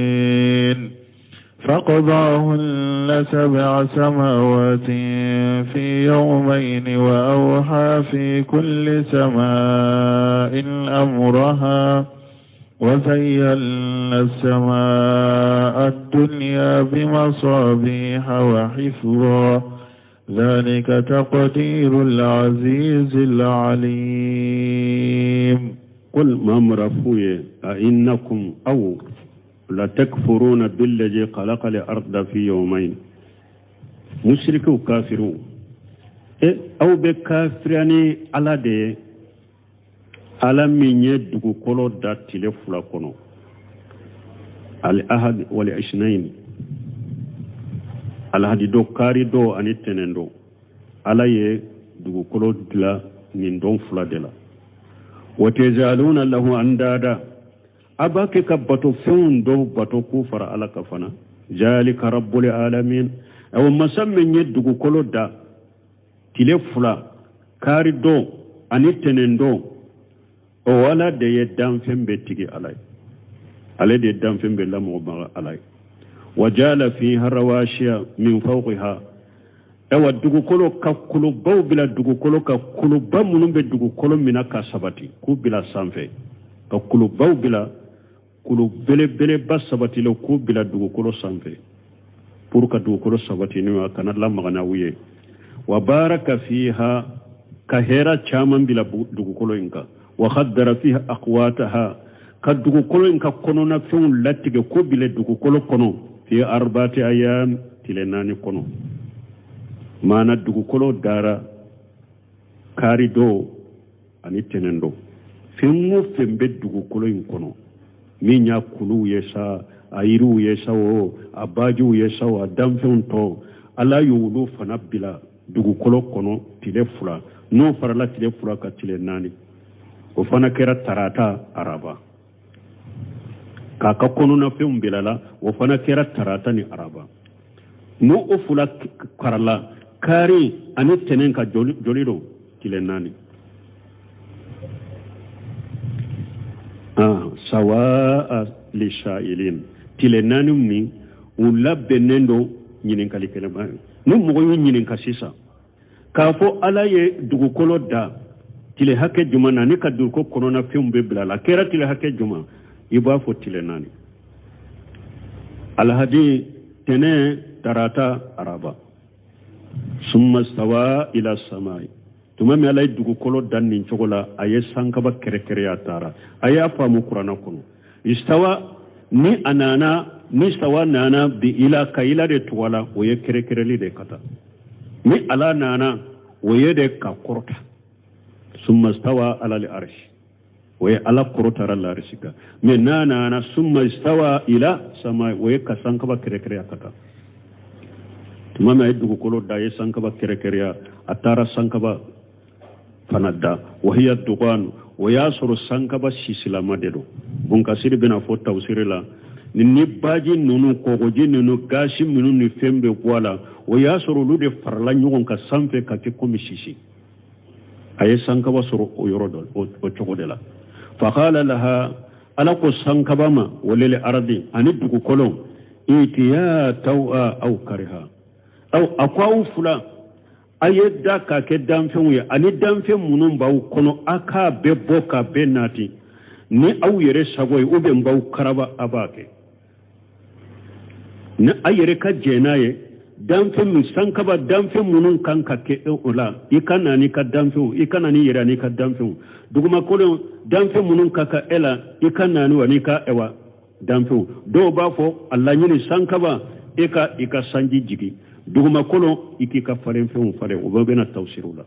فقضاهن سبع سماوات في يومين وأوحى في كل سماء أمرها وزينا السماء الدنيا بمصابيح وحفظا ذلك تقدير العزيز العليم. قل ما f'u ye أئنكم أو لتكفرون بالذي خلق الأرض في يومين. Mushrikiw, kafiru e, aw bɛ kafiriya ni Ala de ye, Ala min ye dugukolo da tile 2 kɔnɔ, al ahad wal isnain, alhadi do, kari do ani tɛnɛn do, Ala ye dugukolo dilan nin don fila de la. Wa tajaluna lahu andada, a b'a kɛ ka bato fɛnw dɔw bato k'u fara Ala kan fana. Zalika rabbul alamin, awa masa min ye dugukolo da tile fila, kari don ani tɛnɛn don, o Ala de ye danfɛn bɛɛ tigi Ala ye, ale de ye danfɛn bɛɛ lamɔgɔbaga Ala ye. Wa jala fiha rawasiya min fawqiha, awa dugukolo ka kulubaw bila dugukolo ka kuluba minnu bɛ dugukolo minɛ ka sabati k'u bila sanfɛ, ka kulubaw bila, kulu belebeleba sabatilen k'u bila dugukolo sanfɛ pour ka dugukolo sabati n'o a kana lamaga n'aw ye. Wa baraka fiha, ka hɛra caman bila dugukolo in kan. Wa qaddara fiha aqwataha, ka dugukolo in ka kɔnɔnafɛnw latigɛ k'o bila dugukolo kɔnɔ fi arbati ayam, tile 4 kɔnɔ. Maana dugukolo dara kari don ani tɛnɛn don, fɛn o fɛn bɛ dugukolo in kɔnɔ, min y'a kuluw ye sa, a yiriw ye sa o, a bajiw ye sa o, a danfɛnw tɔ, Ala y'olu fana bila dugukolo kɔnɔ tile 2. N'o farala tile 2 ka tile 4, o fana kɛra tarata araba. K'a ka kɔnɔnafɛnw bilala, o fana kɛra tarata ni araba. N'o o fila karala kari ani tɛnɛn ka joli don tile 4. Sawa lisailin, tile 4 min u labɛnnen don ɲininkalikɛla ye. Ni mɔgɔ y'u ɲininka sisan k'a fɔ Ala ye dugukolo da tile hakɛ jumɛn na, ni ka dugukolo kɔnɔna fɛnw bɛɛ bila a la, a kɛra tile hakɛ jumɛn, i b'a fɔ tile 4, alahadi, tɛnɛn, tarata, araba. Summa stawa ila samai, tuma min Ala ye dugukolo da nin cogo la, a ye sankaba kɛrɛkɛrɛya taara. A y'a faamu kuranɛ kɔnɔ, istawa ni a nana, ni sawa nana bi ila ka ila de tugu a la, o ye kɛrɛkɛrɛli de ka taa. Ni Ala nana, o ye de ka kɔrɔta. Summa stawa ala al arsh, o ye Ala kɔrɔtara l'arisi kan. Mais n'a nana summa stawa ila sama, o ye ka sankaba kɛrɛkɛrɛya ka taa. Tuma min a ye dugukolo da, a ye sankaba kɛrɛkɛrɛya, a taara sankaba fana da. Wahiya dugan, o y'a sɔrɔ sankaba sisilama de don. Bunkasiri bɛna fɔ tawusiri la, ni baji ninnu, kɔgɔji ninnu, gasi minnu ni fɛn bɛ bɔ a la, o y'a sɔrɔ olu de farala ɲɔgɔn kan sanfɛ ka kɛ komi sisi. A ye sankaba sɔrɔ o yɔrɔ dɔ, o cogo de la. Faqala laha, Ala ko sankaba ma, walil ardi ani dugukolo, itiya taw'a aw kariha, aw a ko aw fila a ye da k'a kɛ danfɛnw ye, ani danfɛn minnu b'aw kɔnɔ, a k'a bɛɛ bɔ k'a bɛɛ nati ni aw yɛrɛ sago ye, ou bien b'aw karaba, a b'a kɛ ni a yɛrɛ ka jɛn n'a ye. Danfɛn min sankaba, danfɛn minnu kan ka kɛ o la, i ka na n'i ka danfɛnw, i ka na n'i yɛrɛ an'i ka danfɛnw. Dugumakolo danfɛn minnu ka kan e la, i ka na ni wa n'i ka ɛwa danfɛnw. Dɔw b'a fɔ a laɲini sankaba, e ka i ka sanji jigin, dugumakolo i k'i ka falenfɛnw falen. O bɛɛ bɛna tawusiriw la.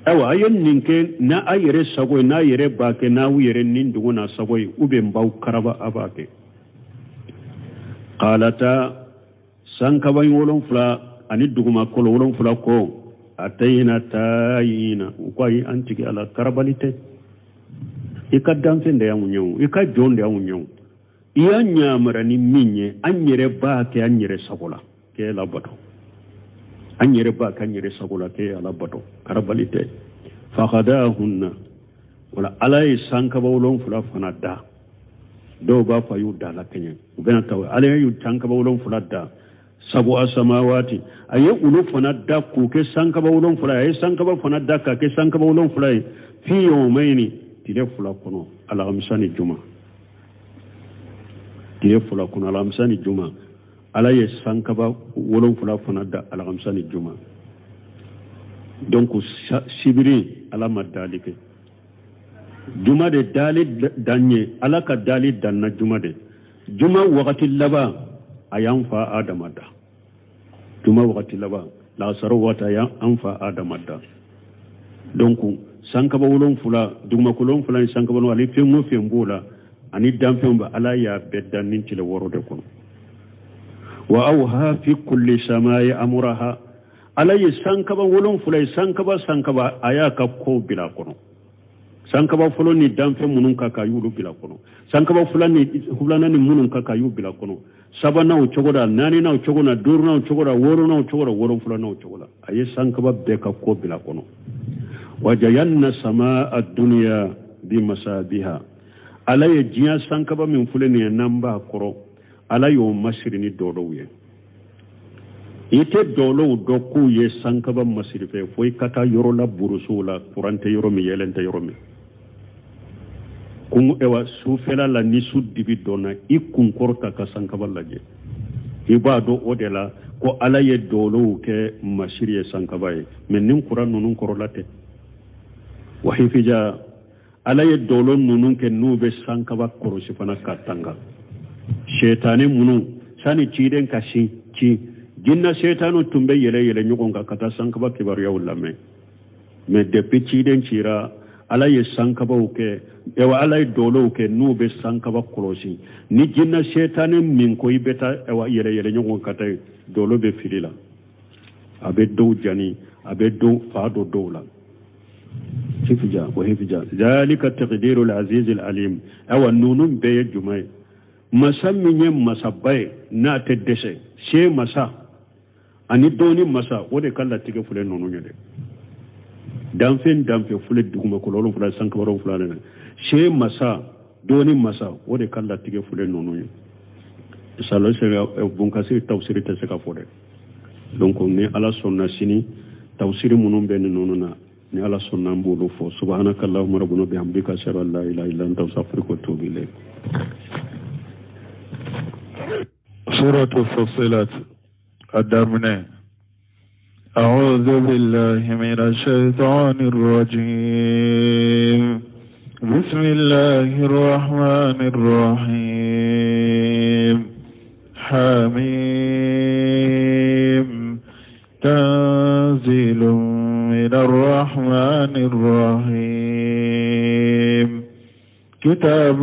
Ayiwa, a ye nin kɛ n'a a yɛrɛ sago ye, n'a yɛrɛ b'a kɛ n'aw yɛrɛ ni dugu n'a sago ye, ou bien b'aw karaba, a b'a kɛ. Qalata, sankaba 7 ani dugumakolo 7 ko atayina tayina, u ko ayi, an tigi Ala, karabali tɛ, i ka danfɛn de y'anw ye o, i ka jɔn de y'anw ye o, i y'an ɲamara ni min ye, an yɛrɛ b'a kɛ an yɛrɛ sago la k'e labato, an yɛrɛ b'a kɛ an yɛrɛ sago la k'e alabato, karabali tɛ. Fakadahunna, wala Ala ye sankaba 7 fana da. Dɔw b'a fɔ a y'u da la kɛɲɛ, u bɛna taa Ala y'u sankaba 7 da sabu asamawati, a ye olu fana da k'u kɛ sankaba 7 ye, a ye sankaba fana da k'a kɛ sankaba 7 ye fi yawmayni, tile 2 kɔnɔ, alamisa ni juma. Tile 2 kɔnɔ, alamisa ni juma, Ala ye sankaba 7 fana da alamisa ni juma. Donc sibiri Ala ma dali kɛ, juma de dali dan ye, Ala ka dali danna juma de. Juma wagati laban a y'an fa Adama da, juma wagati laban lasaro wagati a y'an fa Adama da. Donc sankaba 7, dugumakolo 7 ni sankaba 7, ale fɛn o fɛn b'o la ani danfɛnw bɛ, Ala y'a bɛɛ dan ni tile 6 de kɔnɔ. Wa awha fi kulli samai amraha, Ala ye sankaba wolonfila ye, sankaba sankaba a y'a ka kow bila a kɔnɔ. Sankaba fɔlɔ ni danfɛn minnu ka kan, a y'olu bila kɔnɔ. Sankaba filanan ni minnu ka kan, a y'u bila kɔnɔ. Sabanan o cogo la, naaninan o cogo la, duurunan o cogo la, wɔɔrɔnan o cogo la, wolonfilanan o cogo la, a ye sankaba bɛɛ ka ko bila kɔnɔ. Wajayanna sama aduniya bi masabiha. Ala ye diɲɛ sankaba min filɛ nin ye, n'an b'a kɔrɔ, Ala y'o masiri ni dɔlɔw ye. I tɛ dɔlɔw dɔn k'u ye sankaba masiri fɛ fo i ka taa yɔrɔ la, burusow la, kuran tɛ yɔrɔ min, yeelen tɛ yɔrɔ min. Kun ewa sufɛla la, ni su dibi dɔnna, i kun kɔrɔta ka sankaba lajɛ, i b'a dɔn o de la ko Ala ye dɔlɔw kɛ masiri ye sankaba ye. Mɛ nin kuran ninnu kɔrɔla tɛ wahifija. Ala ye dɔlɔ ninnu kɛ n'u bɛ sankaba kɔlɔsi fana ka tanga setani minnu. Sani ciden ka sin ci, jinna setaniw tun bɛ yɛlɛ yɛlɛ ɲɔgɔn kan ka taa sankaba kibaruyaw lamɛn. Mɛ depuis ciden cira, Ala ye sankabaw kɛ, ewa Ala ye dɔlɔw kɛ n'u bɛ sankaba kɔlɔsi. Ni jinna setani min ko i bɛ taa ewa yɛlɛ yɛlɛ ɲɔgɔn ka taa yen, dɔlɔ bɛ fili la, a bɛ dɔw jani, a bɛ dɔw fa don dɔw la. Hifija wa hifija zalika taqdiru al-aziz al-alim. Awa ninnu bɛɛ ye jumɛn ye? Masa min ye masaba ye, n'a tɛ dɛsɛ, se masa ani dɔnni masa, o de ka latigɛ filɛ ninnu ye dɛ. Danfɛn danfɛn filɛ, dugumakolo wolonfila, sankaba wolonfila de na, se masa, dɔnni masa, o de ka latigɛ filɛ ninnu ye. Salo bunkasiri tafsiri tɛ se ka fɔ dɛ. Donc ni Ala sɔnna, sini tafsiri minnu bɛ nin ninnu na, ni Ala sɔnna, an b'olu fɔ. Subhanaka allahumma rabbana bihamdika, ashhadu an la ilaha illa anta, astaghfiruka wa atubu ilayk. Suratu Fussilat, a daminɛ. أعوذ بالله من الشيطان الرجيم. بسم الله الرحمن الرحيم. حميم. تنزيل من الرحمن الرحيم. كتاب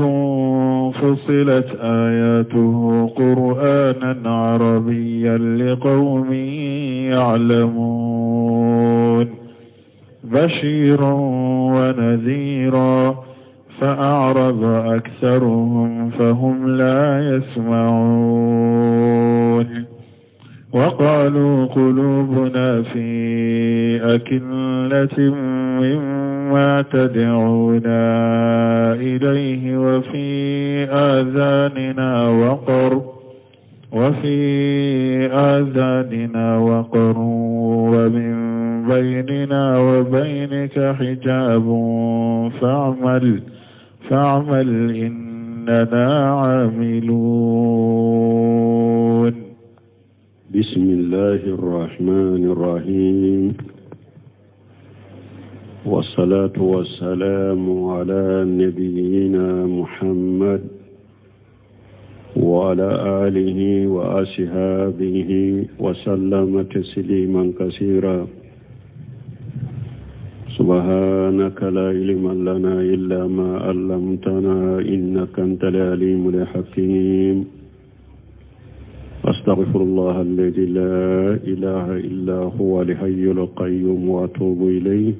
فصلت آياته قرآنا عربيا لقوم يعلمون، بشيرا ونذيرا، فأعرض أكثرهم فهم لا يسمعون. وقالوا قلوبنا في أكنة مما تدعونا إليه وفي آذاننا وقر وفي آذاننا وقر ومن بيننا وبينك حجاب فاعمل فاعمل إننا عاملون. بسم الله الرحمن الرحيم، والصلاة والسلام على نبينا محمد وعلى آله وأصحابه وسلم تسليما كثيرا. سبحانك لا علم لنا إلا ما علمتنا، إنك أنت العليم الحكيم. أستغفر الله الذي لا إله إلا هو الحي القيوم وأتوب إليه.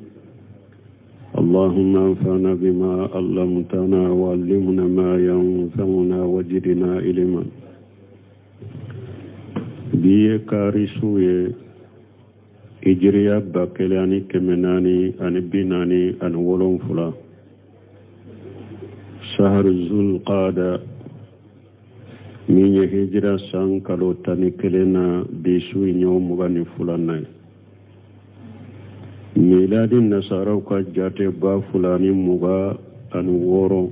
اللهم انفعنا بما علمتنا وعلمنا ما ينفعنا وزدنا علما. Bi ye kari su ye, hijiriya 1447, sahar zulqada, min ye hijira san kalo 11 na, bi su in y'o 22nan ye. Miladi nasaraw ka jate 2026,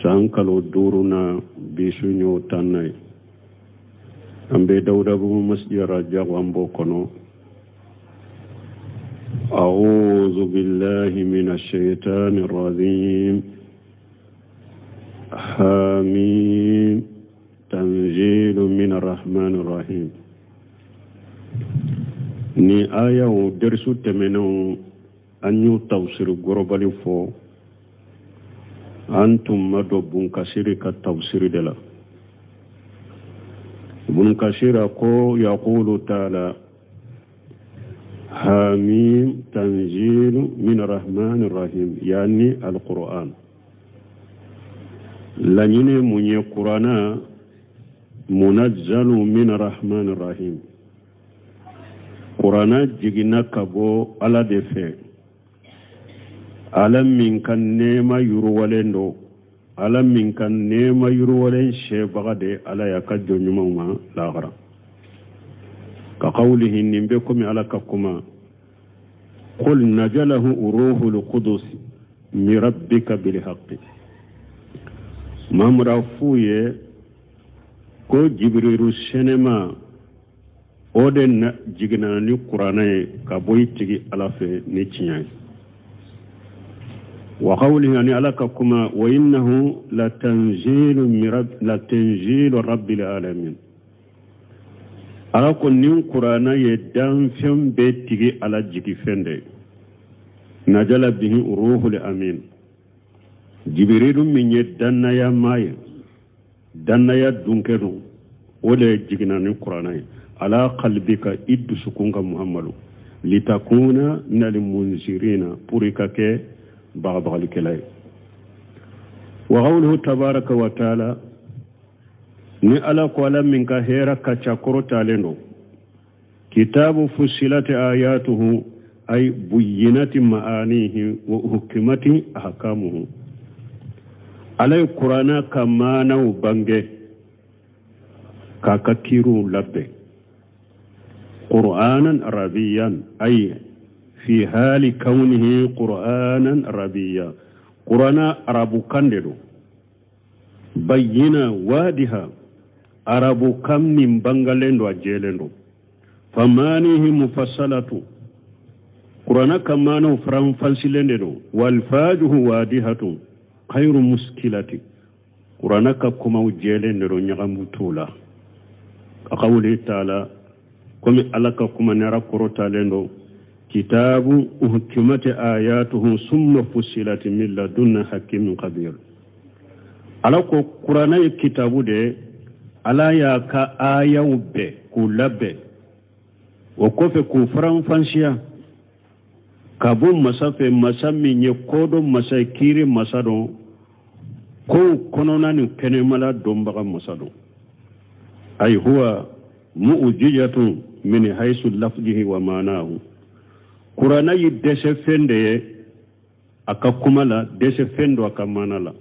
san kalo duuru na, bi su in y'o 10nan ye. An bɛ Dawudabugu masjid Rajabu, an b'o kɔnɔ. أعوذ بالله من الشيطان الرجيم. حميم. تنزيل من الرحمن الرحيم. Ni ayaw derisu tɛmɛnenw, an y'u tafsiri gɔrɔbali fɔ. An tun ma don Bunkasiri ka tafsiri de la. Bunkasira ko yaqulu taala. Hamim tanzilu min rahman rahim yani alquran. Laɲini mun ye kurana munazzalu min rahman rahim. Kurana jiginna ka bɔ Ala de fɛ. Ala min ka nɛɛma yiriwalen don, Ala min ka nɛɛma yiriwalen sɛbaga de Ala y'a ka jɔn ɲumanw ma lahara. Ka qawlihi nin bɛ komi Ala ka kuma qul najalahu ruhul qudus min rabbika bil haqqi. Mamadu a f'u ye ko Jibirilu senuma o de jiginna ni kuranɛ ye ka bɔ i tigi Ala fɛ ni tiɲɛ ye. Wa qawlihi ani Ala ka kuma wa innahu latanzilu latanzilu rabbil alamin. Ala ko nin kuranɛ ye danfɛn bɛɛ tigi Ala jigifɛn de ye. Najala bihi ruhul amin. Jibirilu min ye dannaya maa ye, dannaya dunkɛ don, o de jiginna ni kuranɛ ye. Ala qalbika i dusukun kan Muhammadu litakuna minal munzirina pour i ka kɛ bagabagalikɛla ye. Wa qawluhu tabaraka wa taala ni Ala ko Ala min ka hɛrɛ ka ca kɔrɔtalen don. Kitabu fusilati ayatuhu ay buyyinati ma'anihi wa uhkimati ahkamuhu. Ala ye kuranɛ ka maanaw bange k'a ka kiiriw labɛn. Qur'anan arabiyan ay fi hali kawnihi qur'anan arabiya. Kuranɛ arabukan de don. Bayyina wadiha arabukan min bangalen don a jɛlen don. Famanihi mufassalatu kuranɛ ka maanaw faranfasilen de don. Walfajuhu wadihatu khayru muskilati kuranɛ ka kumaw jɛlen de don ɲagamu t'o la. Ka qawli taala komi Ala ka kuma ni Ala kɔrɔtalen don. Kitabu uhkimati ayatuhu summa fusilati min ladunna hakimin khabir. Ala ko kuranɛ ye kitabu de ye, Ala y'a ka ayaw bɛɛ k'u labɛn, o kɔfɛ k'u faranfasiya ka bɔ masa fɛ, masa min ye kodɔn masa ye, kiiri masa don, kow kɔnɔna ni kɛnɛmala dɔnbaga masa don. Ay huwa mu'jizatun min haythu lafzihi wa ma'nahu. Kuranɛ ye dɛsɛ fɛn de ye a ka kuma la, dɛsɛ fɛn don a ka maana la.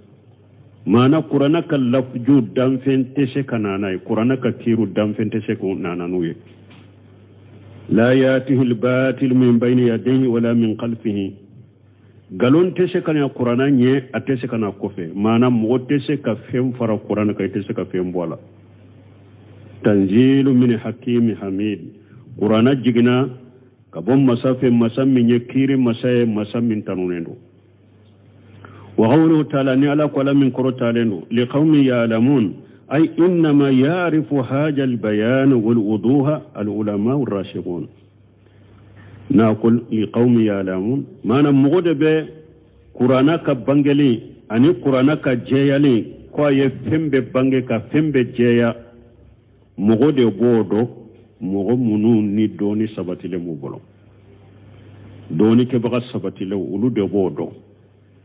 Maana kuranɛ ka lafju danfɛn tɛ se ka na n'a ye, kuranɛ ka kiiru danfɛn tɛ se ka na n'u ye. La yatihi al-batil min bayni yadayhi wala min khalfihi. Nkalon tɛ se ka na kuranɛ ɲɛ, a tɛ se ka na kɔfɛ. Maana mɔgɔ tɛ se ka fɛn fara kuranɛ kan, i tɛ se ka fɛn bɔ a la. Tanzilu min hakimi hamid. Kuranɛ jiginna ka bɔ masa fɛ, masa min ye kiiri masa ye, masa min tanunen don. Wa qawluhu taala ni Ala ko Ala min kɔrɔtalen don. Liqawmin ya'lamun ay innama ya'rifu haja al-bayan wal wuduha al-ulama ar-rashidun. N'a ko liqawmin ya'lamun maana mɔgɔ de bɛ kuranɛ ka bangeli ani kuranɛ ka jɛyali ko a ye fɛn bɛɛ bange ka fɛn bɛɛ jɛya, mɔgɔ de b'o dɔn, mɔgɔ minnu ni dɔnni sabatilen b'u bolo, dɔnni kɛbaga sabatilenw olu de b'o dɔn.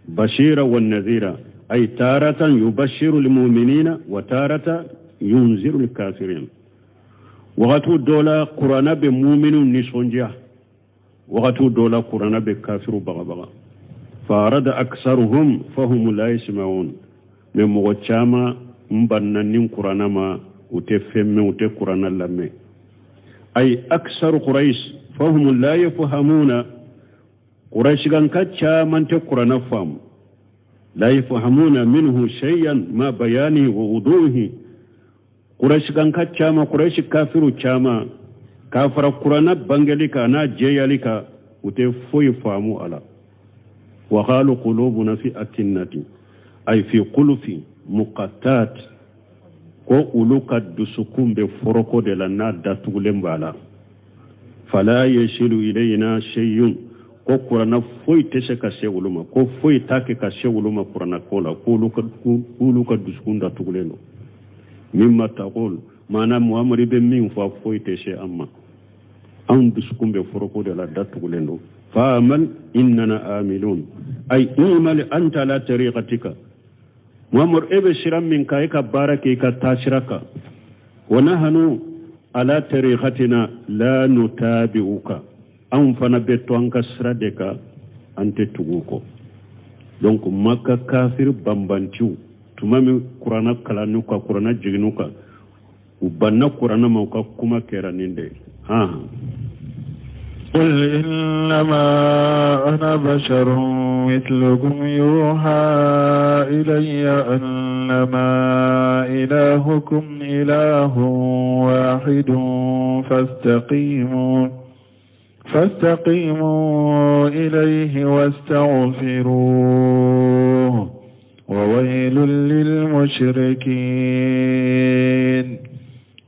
Bashira wa nadhira ay taratan yubashiru lilmuminina wa taratan yunziru lkafirin. Wagati dɔ la kuranɛ bɛ muminiw nisɔndiya, wagati dɔ la kuranɛ bɛ kafiru bagabaga. Farada aksaruhum fahum la yasma'un. Mais mɔgɔ caman n banna ni kuranɛ ma, u tɛ fɛn mɛn, u tɛ kuranɛ lamɛn. Ay aksaru quraish fahum la yafhamuna. Quraishikanka caman tɛ kuranɛ faamu. La yafhamuna minhu shay'an ma bayani wa wuduhi. Quraishikanka caman, quraishi kafiru caman k'a fara kuranɛ bangeli kan n'a jɛyali kan, u tɛ foyi faamu a la. Wa qalu qulubuna fi akinnati ay fi qulufi muqattat. Ko olu ka dusukun bɛ foroko de la n'a datugulen b'a la. Fala yasilu ilayna shay'un. Ko kuranɛ foyi tɛ se ka se olu ma, ko foyi t'a kɛ ka se olu ma kuranɛ ko la, k'olu ka dusukun datugulen don. Mimma taqul maana Muhammadu bɛ min fɔ foyi tɛ se an ma. Anw dusukun bɛ foroko de la, datugulen don. Faamal innana amilun, ay imal anta ala tariqatika. Muhammadu, e bɛ sira min kan, e ka baara kɛ i ka taasira kan. Wa nahanu ala tariqatina la nutabi'uka, anw fana bɛ to an ka sira de kan, an tɛ tugu kɔ. Donc Maka kafiri banbantiw, tuma min kuranna kalannu kan, kuranna jiginnu kan, u banna kuranna ma, u ka kuma kɛra nin de ye. قل إنما أنا بشر مثلكم يوحى إلي أنما إلهكم إله واحد فاستقيموا إليه واستغفروه وويل للمشركين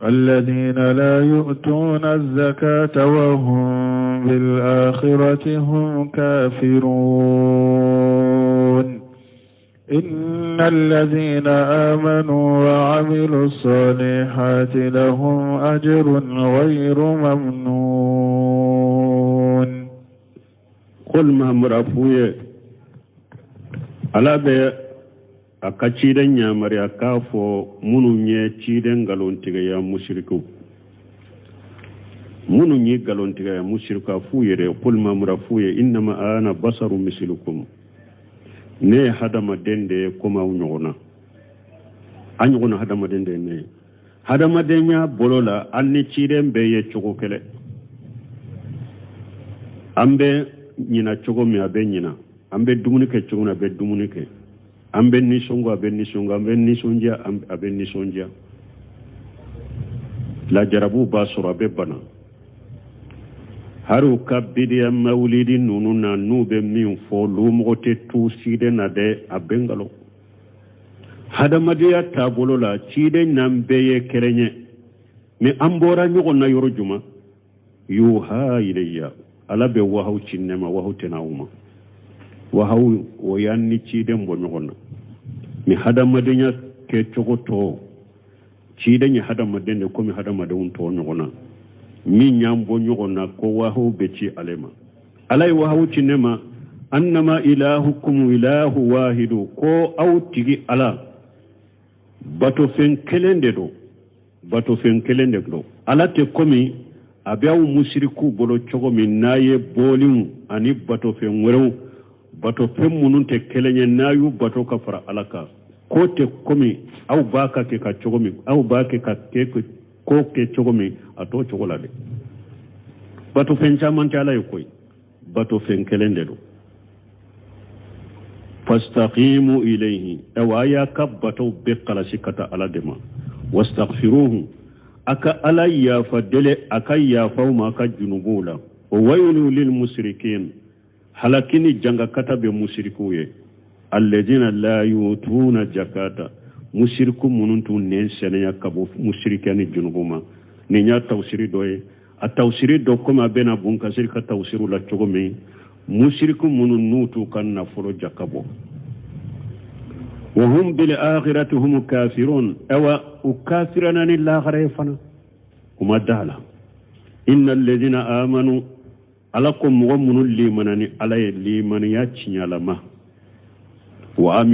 الذين لا يؤتون الزكاة وهم بالآخرة هم كافرون إن الذين آمنوا وعملوا الصالحات لهم أجر غير ممنون. Qul Mahamadu, a f'u ye, Ala bɛ a ka ciden yamaruya k'a fɔ minnu ye ciden nkalontigiya, musirikiw minnu ye nkalontigiya, musiriku, a f'u yɛrɛ, qul Mahamadu, a f'u ye, innama ana basaru misilukum, ne ye hadamaden de ye komi aw ɲɔgɔnna, a ɲɔgɔnna hadamaden de ye ne ye. Hadamadenya bolo la, an ni ciden bɛɛ ye cogo kelen. An bɛ ɲina cogo min, a bɛ ɲina. An bɛ dumuni kɛ cogo min, a bɛ dumuni kɛ. An bɛ nisɔngo, a bɛ nisɔngo. An bɛ nisɔndiya, a bɛ nisɔndiya. Lajarabuw b'a sɔrɔ, a bɛ bana. Hari u ka bidiya mawulidi ninnu na, n'u bɛ min fɔ, lumɔgɔ tɛ tu ciden na dɛ, a bɛ nkalon. Hadamadenya taabolo la, ciden n'an bɛɛ ye kelen ye. Mais an bɔra ɲɔgɔn na yɔrɔ juma? Yuha ilayya, Ala bɛ wahaw ci ne ma, wahaw tɛ n'aw ma. Wahaw o y'an ni ciden bɔ ɲɔgɔn na. Mais hadamadenya kɛcogo tɔ, ciden ye hadamaden de komi hadamadenw tɔ ɲɔgɔn na. Min y'an bɔ ɲɔgɔn na, ko wahaw bɛ ci ale ma. Ala ye wahaw ci ne ma, annama ilahukum ilahu wahidu, ko aw tigi Ala batofɛn kelen de don, batofɛn kelen de don. Ala tɛ komi a bɛ aw musirikuw bolo cogo min, n'a ye boliw ani batofɛn wɛrɛw, batofɛn minnu tɛ kelen ye, n'a y'u bato ka fara Ala kan. Ko tɛ komi aw b'a ka kɛ ka cogo min, aw b'a kɛ ka kɛ ko kɛ cogo min, a t'o cogo la dɛ. Batofɛn caman tɛ Ala ye koyi, batofɛn kelen de don. Fastaqimu ilayhi, awa a y'a ka batow bɛɛ kalasi ka taa Ala de ma. Wastaghfiruhu, a ka Ala yafa deli, a ka yafa aw ma a ka junubuw la. Wa waylu lil musrikin, halaki ni jangakata bɛ musirikuw ye. Alladina la yutuna jakata, musiriku minnu t'u nɛn sɛnɛya ka bɔ musirikiya ni junubu ma. Nin y'a tawusiri dɔ ye. A tawusiri dɔ, komi a bɛna Bun Kasiri ka tawusiriw la cogo min, musiriku minnu n'u t'u ka nafolo jaka bɔ. Wa hum bil akhirati hum kafirun, awa u kafirana ni lahara ye fana, u ma da la. Inna alladhina amanu, Ala ko mɔgɔ minnu limana ni Ala ye limaniya tiɲɛlama, wa